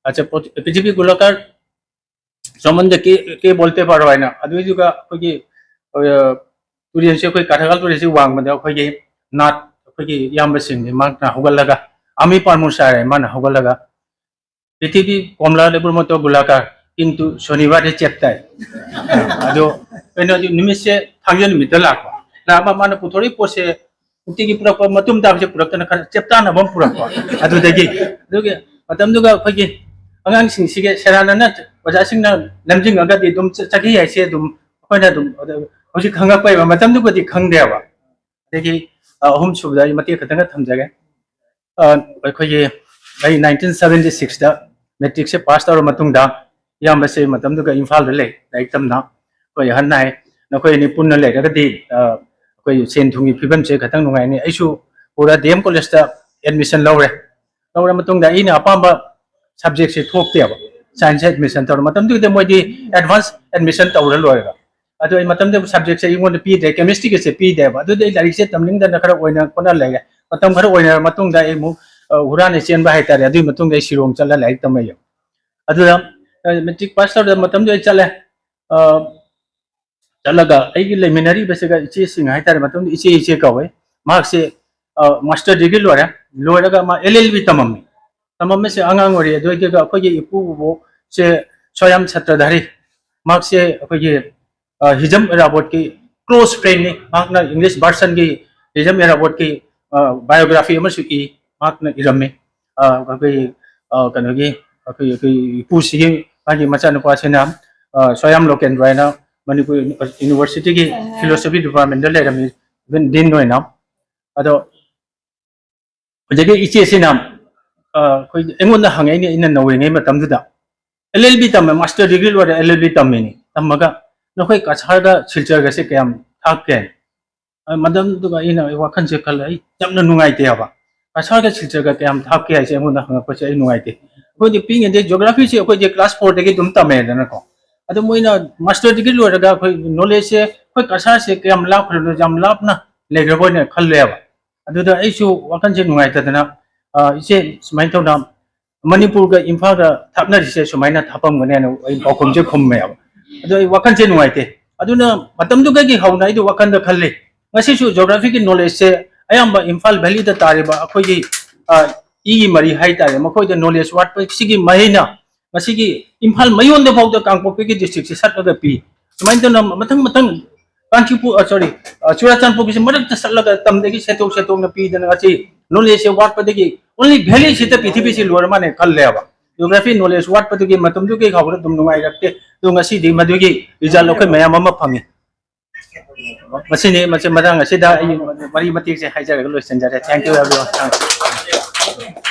ꯑꯠꯆꯥ, ꯄ꯭ꯔꯣ-, ꯄ꯭ꯔꯤꯊꯤꯕꯤ ꯒꯣꯂꯥꯀꯥꯔ ꯆꯃꯟꯗ ꯀꯦ ꯀꯦ ꯕꯣꯜꯇꯦ ꯄꯥꯔꯣ ꯍꯥꯏꯅ꯫ ꯑꯗꯨꯏꯗꯨꯒ ꯑꯩꯈꯣꯏꯒꯤ, ꯑ, ꯇꯨꯔꯦꯟꯁꯦ, ꯑꯩꯈꯣꯏ ꯀꯥꯊꯒꯥꯜ ꯇꯨꯔꯦꯟꯁꯦ ꯋꯥꯡꯕꯗ ꯑꯩꯈꯣꯏꯒꯤ ꯅꯥꯠ, ꯑꯩꯈꯣꯏꯒꯤ ꯏꯌꯥꯝꯕꯁꯤꯡꯅꯤ ꯃꯍꯥꯛꯅ ꯍꯧꯒꯠꯂꯒ, ꯑꯃꯤ ꯄꯥꯔꯃꯨꯁꯥꯔꯦ ꯃꯥꯅ ꯍꯧꯒꯠꯂꯒ, "ꯄ꯭ꯔꯤꯊꯤꯕꯤ ꯀꯣꯝꯂꯥ ꯂꯩꯕ꯭ꯔ ꯃꯇꯣ ꯒꯨꯂꯥꯀꯥꯔ, ꯀꯤꯟꯇꯨ ꯁꯣꯅꯤꯕꯥꯔꯗꯤ ꯆꯦꯞꯇꯥꯏ"꯫ ꯑꯗꯣ ꯀꯩꯅꯣꯗꯤ ꯅꯨꯃꯤꯠꯁꯦ ꯊꯥꯡꯖ ꯅꯨꯃꯤꯠꯇ ꯂꯥꯛꯄ꯫ ꯂꯥꯛꯑꯒ ꯃꯥꯅ ꯄꯨꯊꯣꯔꯛꯏ ꯄꯣꯠꯁꯦ ꯅꯨꯡꯇꯤꯒꯤ ꯄꯨꯔꯛꯄ, ꯃꯇꯨꯝ ꯇꯥꯕꯁꯦ ꯄꯨꯔꯛꯇꯅ ꯈꯔ ꯆꯦꯞꯇꯥꯅꯕ ꯑꯃ ꯄꯨꯔꯛꯄ꯫ ꯑꯗꯨꯗꯒꯤ, ꯑꯗꯨꯒꯤ ꯃꯇꯝꯗꯨꯒ ꯑꯩꯈꯣꯏꯒꯤ ꯑꯉꯥꯡꯁꯤꯡꯁꯤꯒꯤ ꯁꯦꯔꯥꯟꯅꯅ ꯑꯣꯖꯥꯁꯤꯡꯅ ꯂꯝꯖꯤꯡꯉꯒꯗꯤ ꯑꯗꯨꯝ ꯆ-, ꯆꯠꯈꯤ ꯍꯥꯏꯁꯦ ꯑꯗꯨꯝ ꯑꯩꯈꯣꯏꯅ ꯑꯗꯨꯝ, ꯑꯗ ꯍꯧꯖꯤꯛ ꯈꯪꯉꯛꯄꯩꯕ, ꯃꯇꯝꯗꯨꯒꯗꯤ ꯈꯪꯗꯦꯕ꯫ ꯑꯗꯒꯤ, ꯑ, ꯑꯍꯨꯝ ꯁꯨꯕꯗ ꯑꯩ ꯃꯇꯦꯛ ꯈꯛꯇꯪꯒ ꯊꯝꯖꯒꯦ꯫ ꯑ, ꯑꯩꯈꯣꯏꯒꯤ, ꯑꯩ ꯅꯥꯏꯟꯇꯤꯟ ꯁꯕꯦꯟꯇꯤ ꯁꯤꯛꯁꯇ ꯃꯦꯇ꯭ꯔꯤꯛꯁꯦ ꯄꯥꯁ ꯇꯧꯔ ꯃꯇꯨꯡꯗ, ꯏꯌꯥꯝꯕꯁꯦ ꯃꯇꯝꯗꯨꯒ ꯏꯝꯐꯥꯜꯗ ꯂꯩ, ꯂꯥꯏꯔꯤꯛ ꯇꯝꯅ꯫ ꯑꯩꯈꯣꯏ ꯑꯍꯟ ꯍꯥꯏ, "ꯅꯈꯣꯏ ꯑꯅꯤ ꯄꯨꯟꯅ ꯂꯩꯔꯒꯗꯤ, ꯑ, ꯑꯩꯈꯣꯏ ꯁꯦꯟ ꯊꯨꯝꯒꯤ ꯐꯤꯕꯝꯁꯦ ꯈꯤꯇꯪ ꯅꯨꯡꯉꯥꯏꯅꯤ"꯫ ꯑꯩꯁꯨ ꯄꯨꯔꯥ ꯗꯤ ꯑꯦꯝ ꯀꯣꯂꯦꯖꯇ ꯑꯦꯗꯃꯤꯁꯟ ꯂꯧꯔꯦ꯫ ꯂꯧꯔ ꯃꯇꯨꯡꯗ ꯑꯩꯅ ꯑꯄꯥꯝꯕ ꯁꯕꯖꯦꯛꯁꯦ ꯊꯣꯛꯇꯦꯕ, ꯁꯥꯏꯟꯁꯇ ꯑꯦꯗꯃꯤꯁꯟ ꯇꯧꯔ꯫ ꯃꯇꯝꯗꯨꯗ ꯃꯣꯏꯗꯤ ꯑꯦꯗꯚꯥꯟꯁ ꯑꯦꯗꯃꯤꯁꯟ ꯇꯧꯔ ꯂꯣꯏꯔꯦꯕ꯫ ꯑꯗꯨ ꯑꯩ ꯃꯇꯝꯗꯨꯗ ꯁꯕꯖꯦꯛꯁꯦ ꯑꯩꯉꯣꯟꯗ ꯄꯤꯗ꯭ꯔꯦ, ꯀꯦꯃꯤꯁꯇ꯭ꯔꯤꯒꯁꯦ ꯄꯤꯗꯦꯕ꯫ ꯑꯗꯨꯗꯤ ꯑꯩ ꯂꯥꯏꯔꯤꯛꯁꯦ ꯇꯝꯅꯤꯡꯗꯅ ꯈꯔ ꯑꯣꯏꯅ ꯈꯣꯠꯅ ꯂꯩꯔꯦ꯫ ꯃꯇꯝ ꯈꯔ ꯑꯣꯏꯅꯔ ꯃꯇꯨꯡꯗ ꯑꯩ ꯑꯃꯨꯛ, ꯑ, ꯍꯨꯔꯥꯟꯅ ꯆꯦꯟꯕ ꯍꯥꯏꯇꯥꯔꯦ꯫ ꯑꯗꯨꯒꯤ ꯃꯇꯨꯡꯗ ꯑꯩ ꯁꯤꯂꯣꯡ ꯆꯠꯂ ꯂꯥꯏꯔꯤꯛ ꯇꯝꯃꯛꯑꯦ꯫ ꯑꯗꯨꯗ, ꯑ, ꯃꯦꯇ꯭ꯔꯤꯛ ꯄꯥꯁ ꯇꯧꯔ ꯃꯇꯝꯗꯨꯗ ꯑꯩ ꯆꯠꯂꯦ꯫ ꯑ, ꯆꯠꯂꯒ ꯑꯩꯒꯤ ꯂꯩꯃꯤꯟꯅꯔꯤꯕꯁꯤꯒ ꯏꯆꯦꯁꯤꯡ ꯍꯥꯏꯇꯥꯔꯦ, ꯃꯇꯝꯗꯨꯗ ꯏꯆꯦ ꯏꯆꯦ ꯀꯧꯋꯦ꯫ ꯃꯍꯥꯛꯁꯦ, ꯑ, ꯃꯥꯁꯇꯔ ꯗꯤꯒ꯭ꯔꯤ ꯂꯣꯏꯔꯦ, ꯂꯣꯏꯔꯒ ꯃꯥ ꯑꯦꯜ ꯑꯦꯜ ꯕꯤ ꯇꯝꯃꯝꯃꯤ꯫ ꯇꯝꯃꯝꯃꯤꯁꯦ ꯑꯉꯥꯡ ꯑꯣꯏꯔꯤ꯫ ꯑꯗꯨ ꯑꯩꯒ ꯑꯩꯈꯣꯏꯒꯤ ꯏꯄꯨꯕꯣꯛꯁꯦ ꯁ꯭ꯋꯥꯌꯥꯝ ꯁꯇ꯭ꯔꯙꯥꯔꯤ, ꯃꯍꯥꯛꯁꯦ ꯑꯩꯈꯣꯏꯒꯤ, ꯑ, ꯍꯤꯖꯝ ꯏꯔꯥꯕꯣꯠꯀꯤ ꯀ꯭ꯂꯣꯁ ꯐ꯭ꯔꯦꯟꯅꯤ꯫ ꯃꯍꯥꯛꯅ ꯏꯪꯂꯤꯁ ꯚꯔꯁꯟꯒꯤ ꯍꯤꯖꯝ ꯏꯔꯥꯕꯣꯠꯀꯤ, ꯑ, ꯕꯥꯏꯑꯣꯒ꯭ꯔꯥꯐꯤ ꯑꯃꯁꯨ ꯏ, ꯃꯍꯥꯛꯅ ꯏꯔꯝꯃꯤ꯫ ꯑ, ꯑꯩꯈꯣꯏ, ꯑ, ꯀꯩꯅꯣꯒꯤ, ꯑꯩꯈꯣꯏ, ꯑꯩꯈꯣꯏ ꯏꯄꯨꯁꯤꯒꯤ ꯃꯥꯒꯤ ꯃꯆꯥꯅꯨꯄꯥꯁꯤꯅ, ꯑ, ꯁ꯭ꯋꯥꯌꯥꯝ ꯂꯣꯀꯦꯟꯗ꯭ꯔ ꯍꯥꯏꯅ ꯃꯅꯤꯄꯨꯔ ꯌꯨꯅꯤꯚꯔꯁꯤꯇꯤꯒꯤ ꯐꯤꯂꯣꯁꯣꯐꯤ ꯗꯤꯄꯥꯔꯠꯃꯦꯟꯗ ꯂꯩꯔꯝꯃꯤ, ꯏꯚꯟ ꯗꯤꯟ ꯑꯣꯏꯅ꯫ ꯑꯗꯣ ꯍꯧꯖꯤꯛꯀꯤ ꯏꯆꯦꯁꯤꯅ, ꯑ, ꯑꯩꯈꯣꯏ, ꯑꯩꯉꯣꯟꯗ ꯍꯪꯉꯛꯏꯅꯦ, ꯑꯩꯅ ꯅꯧꯔꯤꯉꯩ ꯃꯇꯝꯗꯨꯗ꯫ ꯑꯦꯜ ꯑꯦꯜ ꯕꯤ ꯇꯝꯃꯦ, ꯃꯥꯁꯇꯔ ꯗꯤꯒ꯭ꯔꯤ ꯂꯣꯏꯔꯦ, ꯑꯦꯜ ꯑꯦꯜ ꯕꯤ ꯇꯝꯃꯤꯅꯤ꯫ ꯇꯝꯃꯒ, "ꯅꯈꯣꯏ ꯀꯁꯥꯔꯗ ꯁꯤꯜꯆꯔꯒꯁꯦ ꯀꯌꯥꯝ ꯊꯥꯞꯀꯦ?" ꯑ, ꯃꯇꯝꯗꯨꯗ ꯑꯩꯅ ꯋꯥꯈꯜꯁꯦ ꯈꯜꯂꯦ, ꯑꯩ ꯌꯥꯝꯅ ꯅꯨꯡꯉꯥꯏꯇꯦ ꯍꯥꯏꯕ꯫ ꯀꯁꯥꯔꯒ ꯁꯤꯜꯆꯔꯒ ꯀꯌꯥꯝ ꯊꯥꯞꯀꯦ ꯍꯥꯏꯁꯦ ꯑꯩꯉꯣꯟꯗ ꯍꯪꯉꯛꯄꯁꯦ ꯑꯩ ꯅꯨꯡꯉꯥꯏꯇꯦ꯫ ꯑꯩꯈꯣꯏꯗꯤ ꯄꯤꯛꯏꯉꯩꯗꯩ ꯖꯤꯑꯣꯒ꯭ꯔꯥꯐꯤꯁꯦ ꯑꯩꯈꯣꯏꯗꯤ ꯀ꯭ꯂꯥꯁ ꯐꯣꯔꯗꯒꯤ ꯑꯗꯨꯝ ꯇꯝꯃꯦꯗꯅꯀꯣ꯫ ꯑꯗꯣ ꯃꯣꯏꯅ ꯃꯥꯁꯇꯔ ꯗꯤꯒ꯭ꯔꯤ ꯂꯣꯏꯔꯒ ꯑꯩꯈꯣꯏ ꯅꯣꯂꯦꯖꯁꯦ ꯑꯩꯈꯣꯏ ꯀꯁꯥꯔꯁꯦ ꯀꯌꯥꯝ ꯂꯥꯞꯈ꯭ꯔꯕꯅꯣ, ꯌꯥꯝ ꯂꯥꯞꯅ ꯂꯩꯈ꯭ꯔꯕ ꯑꯣꯏꯅ ꯈꯜꯂꯦꯕ꯫ ꯑꯗꯨꯗ ꯑꯩꯁꯨ ꯋꯥꯈꯜꯁꯦ ꯅꯨꯡꯉꯥꯏꯇꯗꯅ, ꯑ, "ꯏꯆꯦ, ꯁꯨꯃꯥꯏꯅ ꯇꯧꯅ ꯃꯅꯤꯄꯨꯔꯒ ꯏꯝꯐꯥꯜꯒ ꯊꯥꯞꯅꯔꯤꯁꯦ ꯁꯨꯃꯥꯏꯅ ꯊꯥꯞꯄꯝꯒꯅꯤ ꯍꯥꯏꯅ ꯑꯩ ꯄꯥꯎꯈꯨꯝꯁꯦ ꯈꯨꯝꯃꯦꯕ꯫ ꯑꯗꯣ ꯑꯩ ꯋꯥꯈꯜꯁꯦ ꯅꯨꯡꯉꯥꯏꯇꯦ꯫ ꯑꯗꯨꯅ ꯃꯇꯝꯗꯨꯗꯒꯤ ꯍꯧꯅ ꯑꯩꯗꯤ ꯋꯥꯈꯜꯗ ꯈꯜꯂꯤ, ꯉꯁꯤꯁꯨ geographyꯒꯤ knowledgeꯁꯦ ꯑꯌꯥꯝꯕ ꯏꯝꯐꯥꯜ valleyꯗ ꯇꯥꯔꯤꯕ ꯑꯩꯈꯣꯏꯒꯤ, ꯑ, ꯏꯒꯤ ꯃꯔꯤ ꯍꯥꯏꯇꯥꯔꯦ, ꯃꯈꯣꯏꯗ knowledge ꯋꯥꯠꯄꯁꯤꯒꯤ ꯃꯍꯩꯅ ꯉꯁꯤꯒꯤ ꯏꯝꯐꯥꯜ ꯃꯌꯣꯟꯗ ꯐꯥꯎꯗ ꯀꯥꯡꯄꯣꯛꯄꯤꯒꯤ districtꯁꯦ ꯁꯠꯂꯒ ꯄꯤ꯫ ꯁꯨꯃꯥꯏꯅ ꯇꯧꯅ ꯃꯊꯪ ꯃꯊꯪ ꯀꯥꯟꯆꯤꯄꯨꯔ, ꯑ, sorry, ꯑ, ꯆꯨꯔꯥꯆꯥꯟꯄꯨꯔꯒꯤꯁꯦ ꯃꯔꯛꯇ ꯆꯠꯂꯒ ꯇꯝꯗꯒꯤ ꯁꯦꯠꯇꯣꯛ ꯁꯦꯠꯇꯣꯛꯅ ꯄꯤꯗꯅ ꯉꯁꯤ knowledgeꯁꯦ ꯋꯥꯠꯄꯗꯒꯤ only valleyꯁꯤꯗ ꯄ꯭ꯔꯤꯊꯤꯕꯤꯁꯤ ꯂꯣꯏꯔ ꯃꯥꯅꯦ ꯈꯜꯂꯦꯕ꯫ Geography knowledge ꯋꯥꯠꯄꯗꯨꯒꯤ ꯃꯇꯝꯗꯨꯒꯤ ꯍꯧꯔ ꯑꯗꯨꯝ ꯅꯨꯡꯉꯥꯏꯔꯛꯇꯦ꯫ ꯑꯗꯣ ꯉꯁꯤꯗꯤ ꯃꯗꯨꯒꯤ result ꯑꯩꯈꯣꯏ ꯃꯌꯥꯝ ꯑꯃ ꯐꯪꯉꯤ꯫ ꯃꯁꯤꯅꯤ, ꯃꯁꯤ ꯃꯇꯥꯡ ꯑꯁꯤꯗ ꯑꯩ ꯃꯔꯤ ꯃꯇꯦꯛꯁꯦ ꯍꯥꯏꯖꯔꯒ ꯂꯣꯏꯁꯤꯟꯖꯔꯦ꯫ Thank you everyone꯫